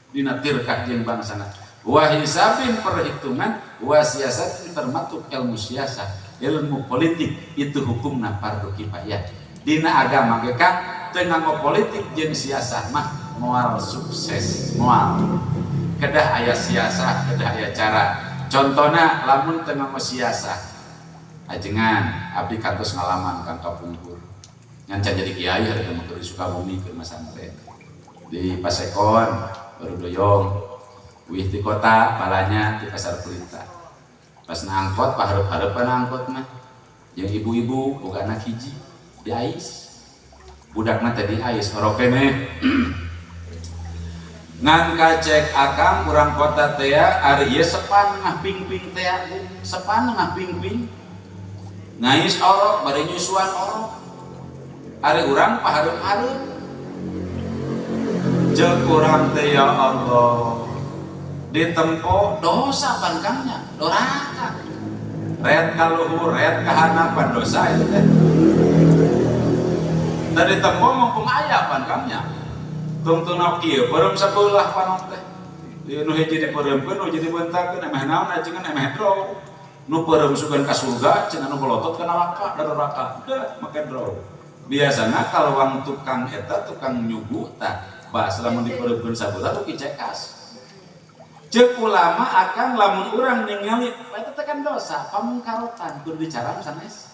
Dina tirkah jeung bangsana. Wa hisabin perhitungan wa siasatin termasuk ilmu siasat, ilmu politik itu hukumna fardu kifayah. Dina agama ge kang teu nganggo politik jeung siasat mah moal sukses, moal. Kedah aya siasat, kedah aya cara. Contohna lamun teu nganggo siasat ajengan abdi kantos ngalaman kang kapungkur. Ngan can jadi kiai harita mah keur di Sukabumi keur masantren. Di Pasekon baru doyong wih di kota palanya di pasar Pelita. Pas ngangkot pahareup-hareupan angkot mah jeung ibu-ibu boga anak hiji di ais. Budakna teh di ais orok keneh. Ngan kacek akang urang kota teh ari ieu sepan ngaping-ping teh sepan ngaping-ping. Ngais orok bari nyusuan orok. Ari urang pahareup-hareup. Jeung urang teh ya Allah. Ditempo dosa pangkangnya doraka. Red kaluhur, red kahanapan dosa itu teh. Tadi tempo mumpung aya pangkangnya. Tungtungna kieu peureum sabelah panon teh. Ieu nu hiji dipeureumkeun, nu hiji dibentakeun, emeh naon ajengan emeh draw. Nu peureum sugan ka surga, cenah nu bolotot ka neraka, da neraka. Deuh, make draw. Biasana kalawang tukang eta tukang nyugu tah, bas lamun dipeureumkeun sabelah beuki cekas. Ceuk ulama akang lamun urang ningali eta teh kan dosa, pamungkarotan kudu dicaram sanes.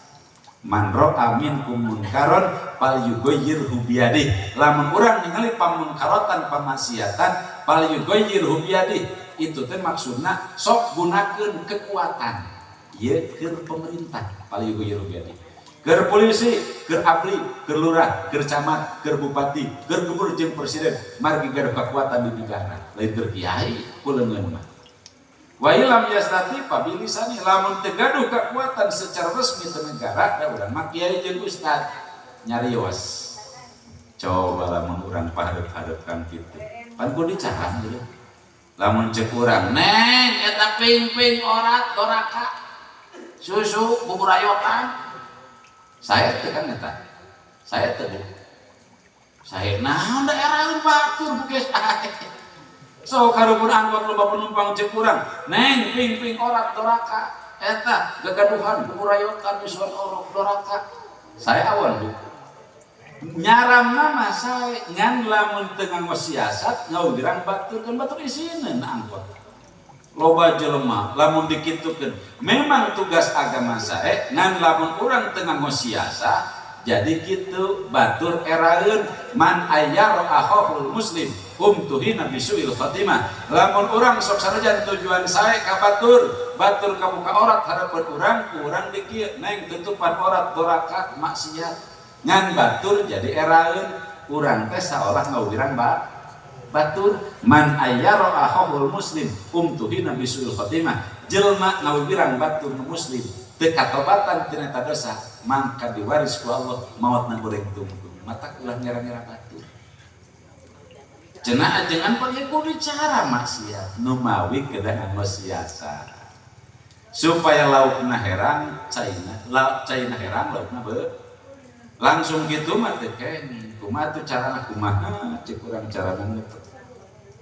Man ra'a minkum munkaron falyughayyirhu biyadihi. Lamun urang ningali pamungkarotan pamaksiatan falyughayyirhu biyadihi. Itu teh maksudna sok gunakeun kekuatan. Ieu keur pemerintah falyughayyirhu biyadihi. Keur polisi, keur abri, keur lurah, keur camat, keur bupati, keur gubernur jeung presiden margi gaduh kekuatan di negara. Lain keur kiai ku leungeun mah. Wa illam yastati fabilisani lamun teu gaduh kekuatan secara resmi teu negara da urang mah kiai jeung ustad nyarios. Coba lamun urang pahareup-hareup kan kitu. Pan kudu dicahan gitu. Lamun ceuk urang neng eta ping-ping orat doraka susu bubur ayokan. Saya teh kan eta. Saya teh bu. Saya naon daerah batur bukes. So karumpun angkot loba penumpang ceuk urang, neng ping-ping orat doraka eta gagaduhan buburayotan nyusuan orok doraka. Saya awan bu. Nyaramna mah sae ngan lamun teu nganggo siasat ngawirang batur kan batur isineun angkot. Loba jelema lamun dikitukeun memang tugas agama sae ngan lamun urang teu nganggo siasat jadi kitu batur eraeun man ayyara akhahul muslim umtuhina bisuil khatimah. Lamun urang sok sanajan tujuan sae ka batur, batur kabuka orat harapan urang, urang dikieu neng tutupan orat doraka maksiat. Ngan batur jadi eraeun urang teh saolah ngawirang batur man ayyara akhahul muslim umtuhina bisuil khatimah. Jelema ngawirang batur nu muslim teu katobatan tina eta dosa mangka diwaris ku Allah maotna goreng tungtung. Mata ulah nyerang-nyerang batur. Cenah ajengan pan ieu kudu cara maksiat nu mawi kedah nganggo siasat supaya laukna herang caina, lauk caina herang laukna be langsung gitu mah teu kenging. Kumaha tuh carana? Kumaha cek urang carana ngutek?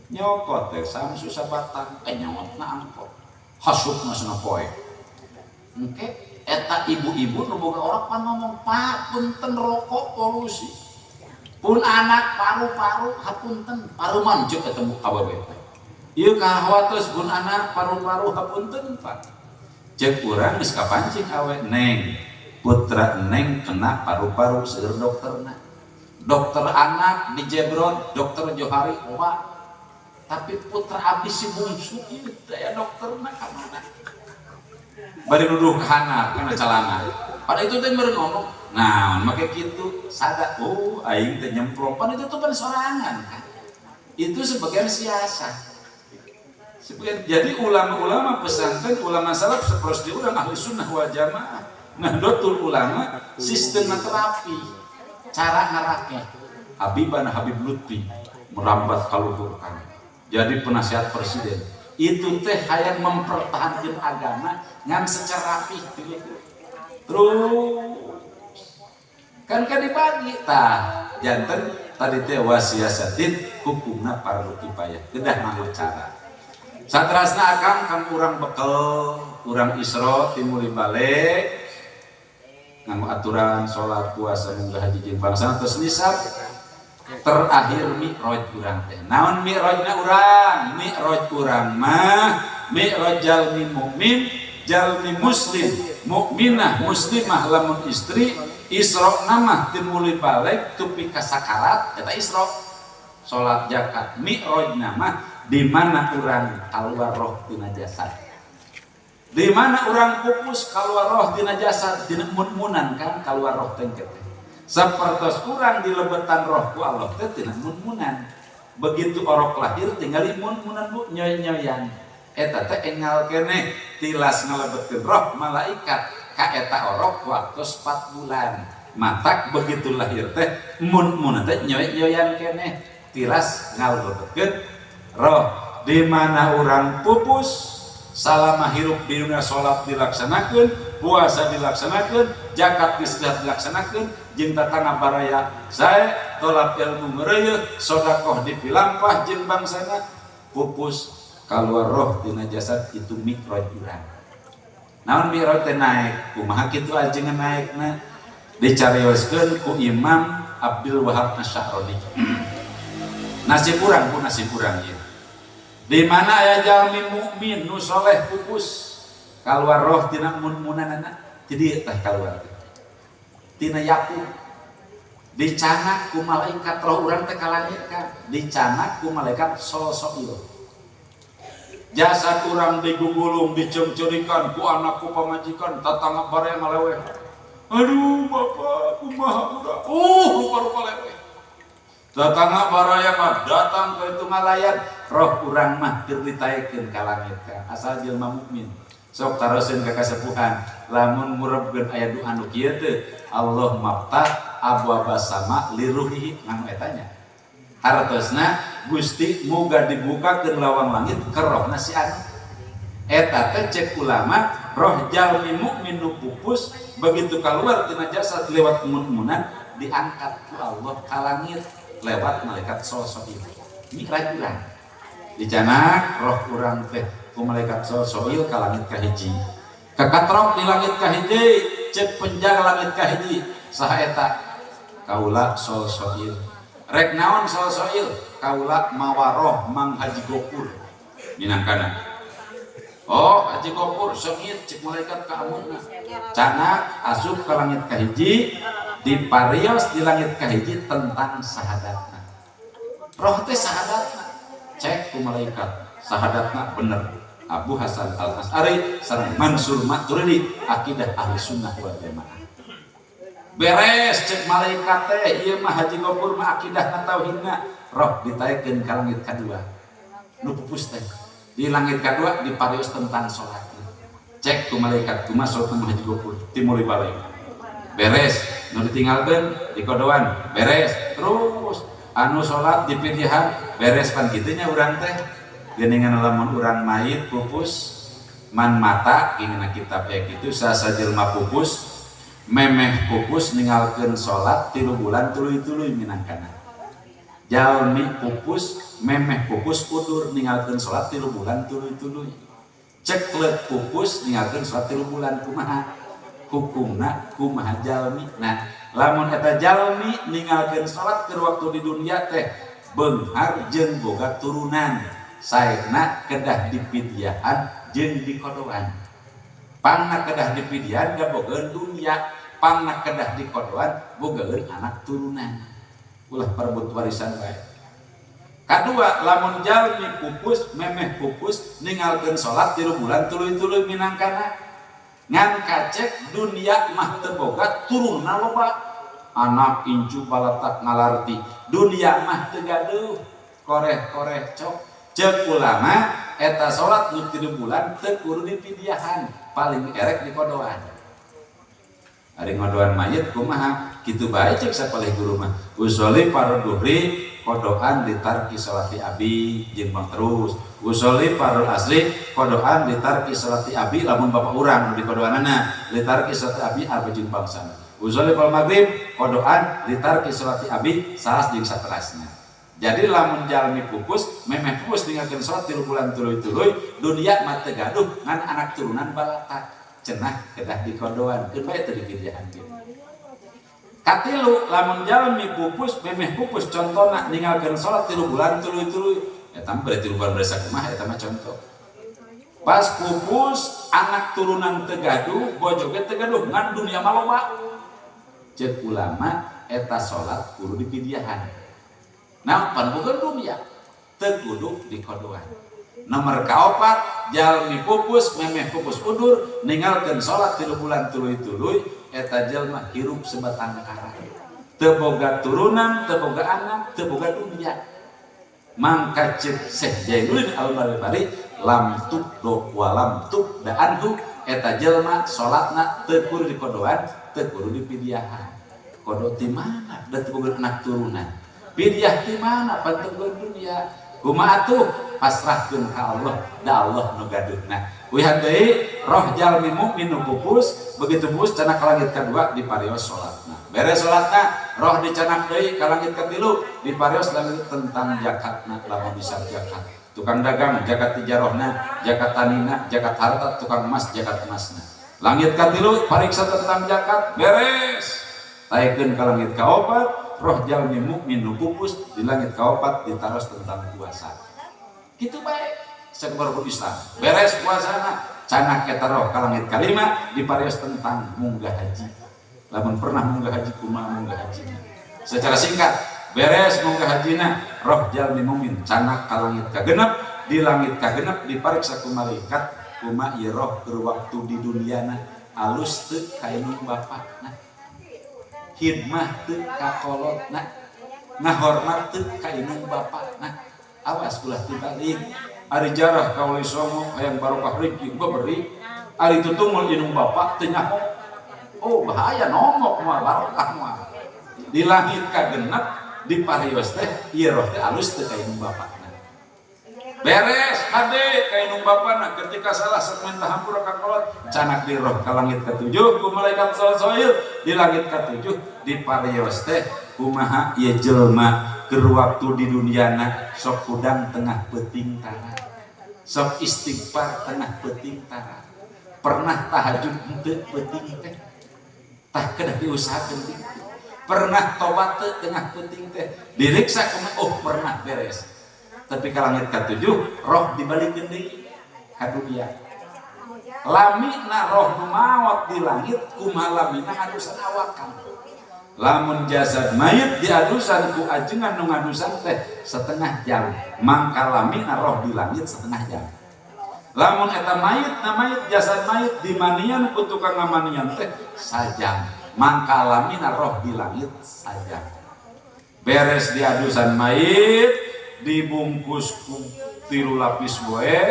Nyokot teh samsu sabatang, eh, nyawatna angkot hasupna sana poe engke eta ibu-ibu nu boga orok pan ngomong, "Pak, punten, rokok polusi, pun anak paru-paru, hapunten." Paru mancuk eta awewe teh ieu kahawatos, "Pun anak paru-paru, hapunten, Pak." Cek urang geus kapancing awe, "Neng, putra Neng kena paru-paru, seueur dokterna, dokter anak di Jebron, dokter Johari loba, tapi putra abdi si bungsu ieu teh aya dokterna ka mana?" Bari nuduh ka handap kana calana pada itu teh meureun ngomong nah make kitu sada, "Oh, aing teh nyemplong." Pan itu tuh pan sorangan kan itu sebagian siasat sebagian. Jadi ulama-ulama pesantren, ulama salaf seperti urang Ahli Sunnah wal Jamaah, Nahdlatul Ulama, sistem terapi cara ngarake Habiban Habib Lutfi merambat kaluhur kan jadi penasihat presiden itu teh hayang mempertahankan agama ngan secara rapi gitu. Terus kan kan dibagi tah janten tadi teh wasiasatin hukumna fardu kifayah kedah nganggo cara. Saterasna akang kang urang bekel urang Isra timuli balik nganggo aturan salat, puasa, munggah haji jeung bangsa terus nisab. Terakhir mi'raj urang teh naon? Mi'rajna urang, mi'raj urang mah mi'raj jalmi mukmin, jalmi muslim, mukminah, muslimah lamun istri. Isra mah timuli balik tupi ka sakarat eta Isra, salat, zakat. Mi'raj mah di mana urang keluar roh tina jasad, di mana urang pupus keluar roh tina jasad, tina mun-munan kan keluar roh tengket sapertos urang dilebetan roh ku Allah teh tina mun-munan. Begitu orok lahir tinggal mun-munan, Bu, nyoy-nyoyan eta teh engal keneh tilas ngalebetkeun roh malaikat ka eta orok waktu 4 bulan. Matak begitu lahir teh mun-munan teh nyoy-nyoyan keneh tilas ngalebetkeun roh. Di mana urang pupus salama hirup di dunia salat dilaksanakeun, puasa dilaksanakeun, zakat geus dilaksanakeun, jeung tatangga baraya sae, tolak ilmu ngeureuyeuh, sedekah dipilampah jeung bangsana, pupus keluar roh tina jasad itu mi'raj urang. Naon mi'raj teh? Naik. Kumaha kitu ajengan naekna? Dicarioskeun ku Imam Abdul Wahab Asy-Sya'rani. Nasib urang ku nasib urang ieu di mana aya jalmi mukmin nu soleh pupus keluar roh tina mun-munanana jadi teh keluar tina Yakub, dicanak ku malaikat roh urang teh ka langit kan dicanak ku malaikat Solsoil. Jasad urang digugulung, dicengcerikan ku anak, ku pamajikan, tatangga baraya ngaleweh, "Aduh, bapak, kumaha urang?" Rupa-rupa leweh. Tetangga baraya mah datang ke itu ngalayan roh urang mah keur ditaekeun ka langit kan asal jelema mukmin. Sok taroseun ka kasepuhan lamun ngurebkeun aya doa nu kieu teh, "Allahumma abwabas sama liruhi," nganu etanya hartosna, "Gusti, muga dibukakeun lawang langit ke rohna si anu." Eta teh cek ulama roh jalmi mukmin nu pupus begitu keluar tina jasad lewat mun-munan diangkat ku Allah ka langit lewat malaikat sosok itu. Mi'raj urang dicanak roh urang teh ku malaikat Solsoil ka langit kahiji. Kakatrok di langit kahiji, cek penjaga langit kahiji, "Saha eta?" "Kaula Solsoil." "Rek naon, Solsoil?" "Kaula mawa roh Mang Haji Gopur minangkana." "Oh, Haji Gopur sengit," cek malaikat ka amunna. Canak asup ke langit kahiji, diparios di langit kahiji tentang sahadatna. Roh teh sahadatna cek ku malaikat, sahadatna bener Abu Hasan Al As'ari sareng Mansur Maturidi, akidah Ahli Sunnah wal Jamaah. "Beres," cek malaikat teh, "ieu mah Haji Gopur mah akidahna tauhidna." Roh ditaekeun ka langit kadua nu pupus teh. Di langit kadua diparios tentang salat. Cek ku malaikat, "Kumaha salat Haji Gopur?" Timuli balik, beres nu ditinggalkeun di kodoan, beres. Terus Anu salat dipilihan beres pan kitu nya urang teh. Geuningan lamun urang mayit pupus man mata ingna kitab aya kitu sasa jelema pupus memeh pupus ninggalkeun salat 3 bulan tuluy-tuluy minangkana. Jalmi pupus memeh pupus udur ninggalkeun salat 3 bulan tuluy-tuluy. Ceklek pupus ninggalkeun salat 3 bulan kumaha? Hukumna kumaha jalmi. Nah, lamun eta jalmi ninggalkeun salat keur waktu di dunia teh beunghar jeung boga turunan. Saena kedah dipidiahan jeung dikodoan. Pangna kedah dipidiahan gabogeun dunia, pangna kedah dikodoan bogaeun anak turunan. Ulah perebut warisan bae. Kadua, lamun jalmi pupus memeh pupus ninggalkeun salat 3 bulan tuluy-tuluy minangkana. Ngan kacek dunia mah teu boga turunna loba. Anak incu balatak ngalarti. Dunia mah teu gaduh koreh-koreh cok. Ceuk ulama eta salat nu 3 bulan teu kudu dipidiahan, paling erek dikodoan. Ari ngodoan mayit kumaha? Kitu bae ceuk sapalih guru mah. Usolli fardhu duhri kodoan ditarki salati abi jeung bang terus. Usolli fardhu asri kodoan ditarki salati abi lamun bapak urang nu dikodoanana litarki salati abi arba jeung bangsana. Usolli fardhu maghrib kodoan litarki salati abi salas jeung saterasna. Jadi lamun jalmi pupus memeh pupus ninggalkeun salat 3 bulan tuluy-tuluy dunia mah teu gaduh ngan anak turunan balata cenah kedah dikodoan keun bae teu dipidiahan ge. Katilu lamun jalmi pupus memeh pupus contona ninggalkeun salat 3 bulan tuluy-tuluy eta mah berarti 3 bulan berasa kumaha eta mah contoh. Pas pupus anak turunan teu gaduh bojo ge teu gaduh ngan dunia mah loba. Ceuk ulama eta salat kudu dipidiahan. Nah, pan bukan dunia teu kudu dikodoan. Nomor kaopat jalmi pupus memeh pupus udur ninggalkeun salat 3 bulan tuluy-tuluy eta jelma hirup sebatang kara. Teu boga turunan, teu boga anak, teu boga dunia. Mangka ceuk Syekh Jainuddin Al-Bari lam tubdo wa lam tubda anhu eta jelma salatna teu kudu dikodoan, teu kudu dipidiahan. Kodo ti mana da teu boga anak turunan? Pidiah ti mana pan teu boga dunia? Kumaha atuh pasrahkeun ka Allah, da Allah nu gaduhna. Wihan deui roh jalmi mukmin nu pupus, begitu pupus cenah ka langit kadua diparios salatna. Beres salatna, roh dicanak deui ka langit katilu diparios langit tentang zakatna lamun bisa zakat. Tukang dagang zakat tijarohna, zakat tanina, zakat harta, tukang emas zakat emasna. Langit katilu pariksa tentang zakat, beres. Taikeun ka langit kaopat, roh jalmi mukmin nu pupus di langit kaopat ditaros tentang puasa. Kitu bae sakumaha Islam. Beres puasana, canak eta roh ka langit kalima diparios tentang munggah haji. Lamun pernah munggah haji kumaha munggah hajina. Secara singkat, beres munggah hajina, roh jalmi mukmin canak ka langit kagenep, di langit kagenep dipariksa ku malaikat kumaha ieu roh keur waktu di duniana alus teu ka indung bapakna. Khidmah teu ka kolotna, ngahormat teu ka indung bapakna. Awas ulah tibalik. Ari jarah ka wali songo hayang barokah rezeki beberi, ari tutungul indung bapak teu nyaho. Oh bahaya nongok moal barokah moal. Di langit kagenep di parios teh ieu roh teh alus teu ka indung bapakna. Beres hade ka indung bapakna ketika salah sok minta hampura ka kolot canak di roh ka langit katujuh ku malaikat soil di langit katujuh di parios teh kumaha ieu jelema keur waktu di duniana sok hudang tengah peuting tara, sok istighfar tengah peuting tara, pernah tahajud henteu peuting teh, tah kedah diusahakeun teh, pernah tobat teu tengah peuting teh, diriksa kumaha oh pernah beres. Tapi ka langit katujuh roh dibalikeun deui ka dunia. Lamina roh nu maot di langit kumaha lamina adusan awakan. Lamun jasad mayit diadusan ku ajengan nu ngadusan teh setengah jam, mangka lamina roh di langit setengah jam. Lamun eta mayit na mayit jasad mayit dimanian ku tukang ngamanian teh sajam, mangka lamina roh di langit sajam. Beres diadusan mayit dibungkus ku 3 lapis boe,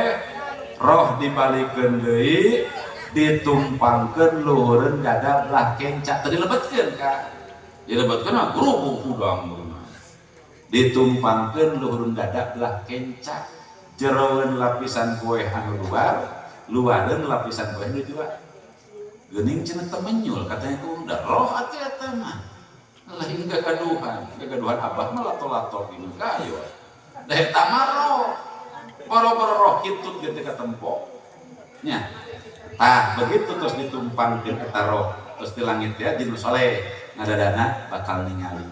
roh dibalikeun deui, ditumpangkeun luhureun dada belah kenca, teu dilebetkeun ka. Dilebetkeun mah grubug hudang. Ditumpangkeun luhurun dada belah kenca, jeroeun lapisan poeh anu luar, luareun lapisan poeh nu jero. Geuning cenah temenyul katanya ku udah roh atuh eta mah. Lain gagaduhan, gagaduhan abah mah lato-lato gini kayo. Da eta mah roh. Boro-boro roh hitut gitu katempo. Nya. Tah begitu terus ditumpangkeun eta roh terus di langit ya jinu soleh ngadadana bakal ningali.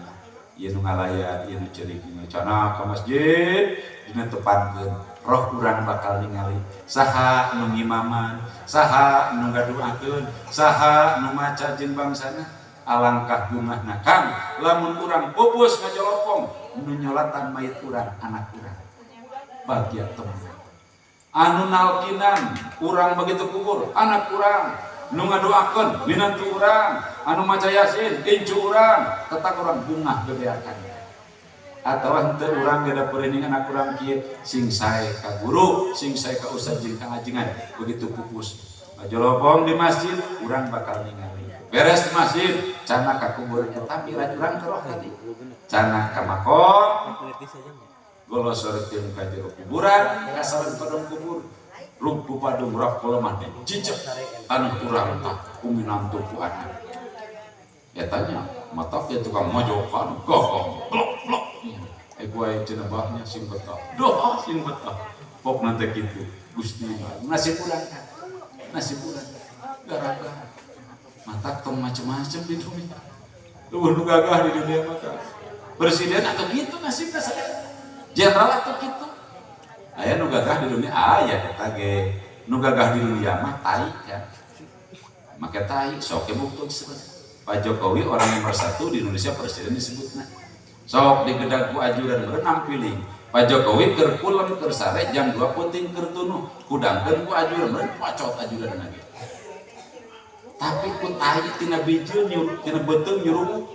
Ieu nu ngalayat, ieu nu ceurik, nu cana ka masjid dina tepangkeun roh urang bakal ningali saha nu ngimaman, saha nu ngaduakeun, saha nu maca jeung bangsana. Alangkah bungahna Kang lamun urang pupus ngajolopong nu nyolatan mayit urang anak urang. Bahagia temen. Anu nalkinan urang begitu kubur anak urang, nu ngadoakeun minantu urang, anu maca yasin incu urang, tetap urang bungah gebeakan. Atawa henteu urang geda perening anak urang kieu sing sae ka guru, sing sae ka ustaz jeung ka ajengan. Begitu pupus ngajolopong di masjid urang bakal ningali. Beres di masjid cana ka kubur eta miraj urang ke roh tadi. Cana ka makom golosorkeun ka jero kuburan kasaran kodong kubur rupu padung rak lemah cicep tanah urang tah kuminantu ku anak. Eta nya matak ya tukang mojokan gogong blok blok. Gue cenah bahnya sing betah. Doh sing betah. Pok nanti kitu Gusti nasib urang kan. Nasib urang gara-gara matak tong macem-macem di dunia. Lu nu gagah di dunia maka presiden atau gitu nasibna sadaya. Jenderal atau gitu. Aya nu gagah di dunia aya eta ge. Nu gagah di dunia mah tai kan. Make tai sok ge bukti sebenarnya. Pak Jokowi orang nomor satu di Indonesia presiden disebutna. Sok digedag ku ajudan berenang piling. Pak Jokowi keur kulem keur sare jam 2 peuting keur tunuh. Kudangkeun ku ajudan beurang pacot ajudan lagi. Tapi ku tai tina bijil nyuruh tina beuteung nyurunguk.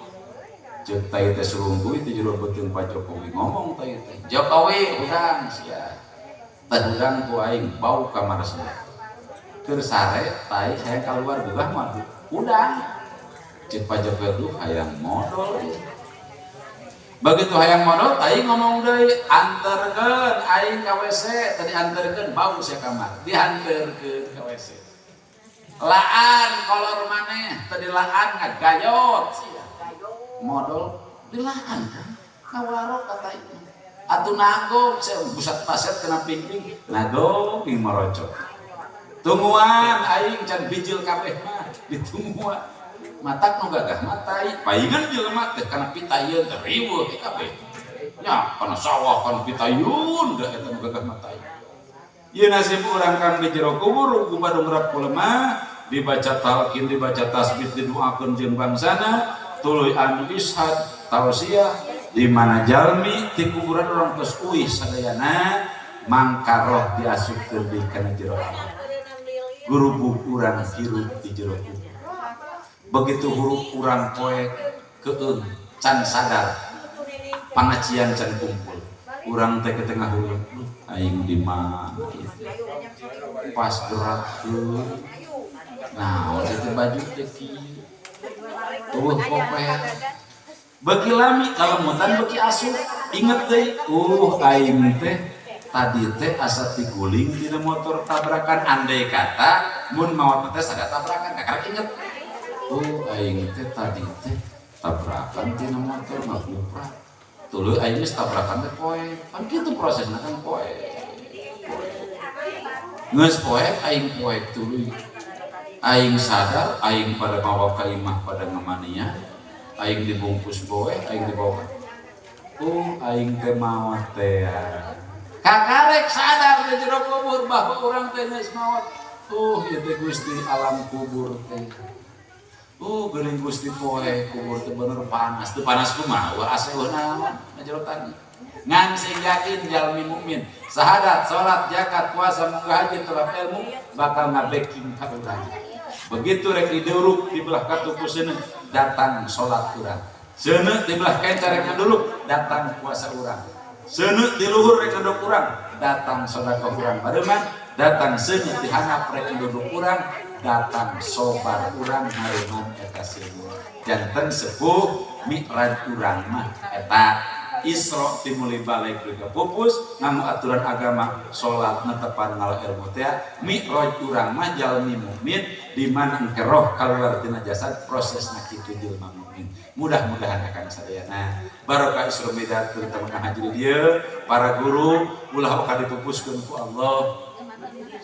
Ceuk tai teh surungkuy ti jero beuteung Pak Jokowi ngomong tai teh. Jokowi hudang sia. Teh hudang ku aing bau kamar sia. Keur sare tai hayang kaluar geugah mah hudang. Ceuk Pak Jokowi tuh hayang modol. Begitu hayang modol tai ngomong deui anterkeun aing ka WC, tadi anterkeun bau sia kamar. Dianterkeun ka WC. Laan kolor maneh, tadi laan ngagayot sia. Modol dilaan kan kawarok kata itu. Atuh nagog sia busat paset kena pingping nagog ing marocok. Tungguan aing can bijil kabeh mah ditungguan. Matak nu gagah mah tai paingan jelema teh kana pitayeun teh riweuh teh kabeh. Nya kana sawah kana pitayun da eta nu gagah mah tai. Ieu nasib urang kang di jero kubur ku badung rap lemah dibaca talqin dibaca tasbih didoakeun jeung bangsana tuluy anu ishad tausiah di mana jalmi ti kuburan urang geus uih sadayana mangka roh diasupkeun deui kana jero alam. Gurubug urang hirup di jero kubur. Begitu huruf urang poek keung can sadar pangacian can kumpul urang teh ke tengah huruf aing di mana pas gerak ke nah itu baju teh kieu eueuh popeh beuki lami kalemutan beuki asup inget deui aing teh tadi teh asa tiguling dina motor tabrakan andai kata mun maot teh sada tabrakan kakarek inget aing teh tadi teh tabrakan tina motor ngaguprak tuluy aing geus tabrakan teh poe kan kitu prosesna kan poe geus poe aing poe tuluy aing sadar aing pada mawa ka imah pada ngamania aing dibungkus boe aing dibawa aing teh maot teh kakarek sadar di jero kubur bahwa urang teh geus maot ieu teh Gusti alam kubur teh geuning Gusti poe kubur teh bener panas teu panas kumaha wa ase eueuh naon jero tanah ngan sing yakin jalmi mukmin sahadat salat zakat puasa munggah haji tolak ilmu bakal ngabacking ka urang begitu rek diduruk di belah katupu seuneu datang salat urang seuneu di belah kenca rek ngaduruk datang puasa urang seuneu di luhur rek ngaduk urang datang sedekah urang bareman datang seuneu di handap rek ngaduk urang datang sobar urang ngareman eta seuneu janten sepuh mi'raj urang mah eta. Isra timuli balik ke pupus nganggo aturan agama, salat, netepan, ngala ilmu teh. Mi'raj urang mah jalmi mukmin di mana engke roh kaluar tina jasad, prosesna kitu jelema mukmin. Mudah-mudahan akan sadayana barokah Isra Mi'raj, terutama kang haji di dieu, para guru, ulah oka dipupuskeun ku Allah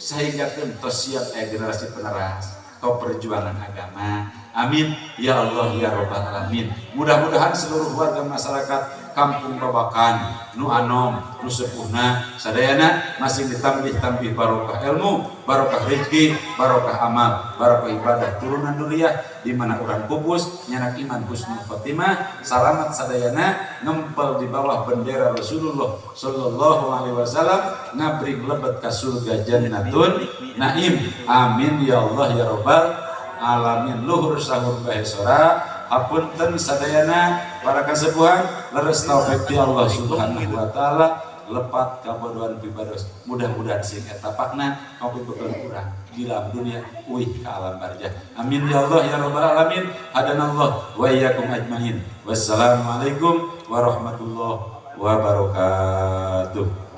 sehingga tos siap generasi peneras kau perjuangan agama. Amin ya Allah ya Robbal alamin. Mudah-mudahan seluruh warga masyarakat Kampung Babakan, nu anom, nu sepuhna, sadayana masih ditambih-tambih barokah ilmu, barokah rezeki, barokah amal, barokah ibadah, turunan duriah di mana orang pupus nyanak iman husnul khotimah, salamat sadayana, ngempel di bawah bendera Rasulullah sallallahu alaihi wasallam, ngabring lebet ka surga jannatun naim. Amin ya Allah ya Robbal alamin. Luhur sahur bahesora, hapunten sadayana para kasepuhan, leres taufik ti Allah Subhanahu wa taala, lepat kabodohan pibados. Mudah-mudahan sing eta pakna kapibekel urang di dalam dunia uih ka alam barzah. Amin ya Allah ya Rabbal alamin. Hadanallah wa iyyakum ajmain. Wassalamualaikum warahmatullahi wabarakatuh.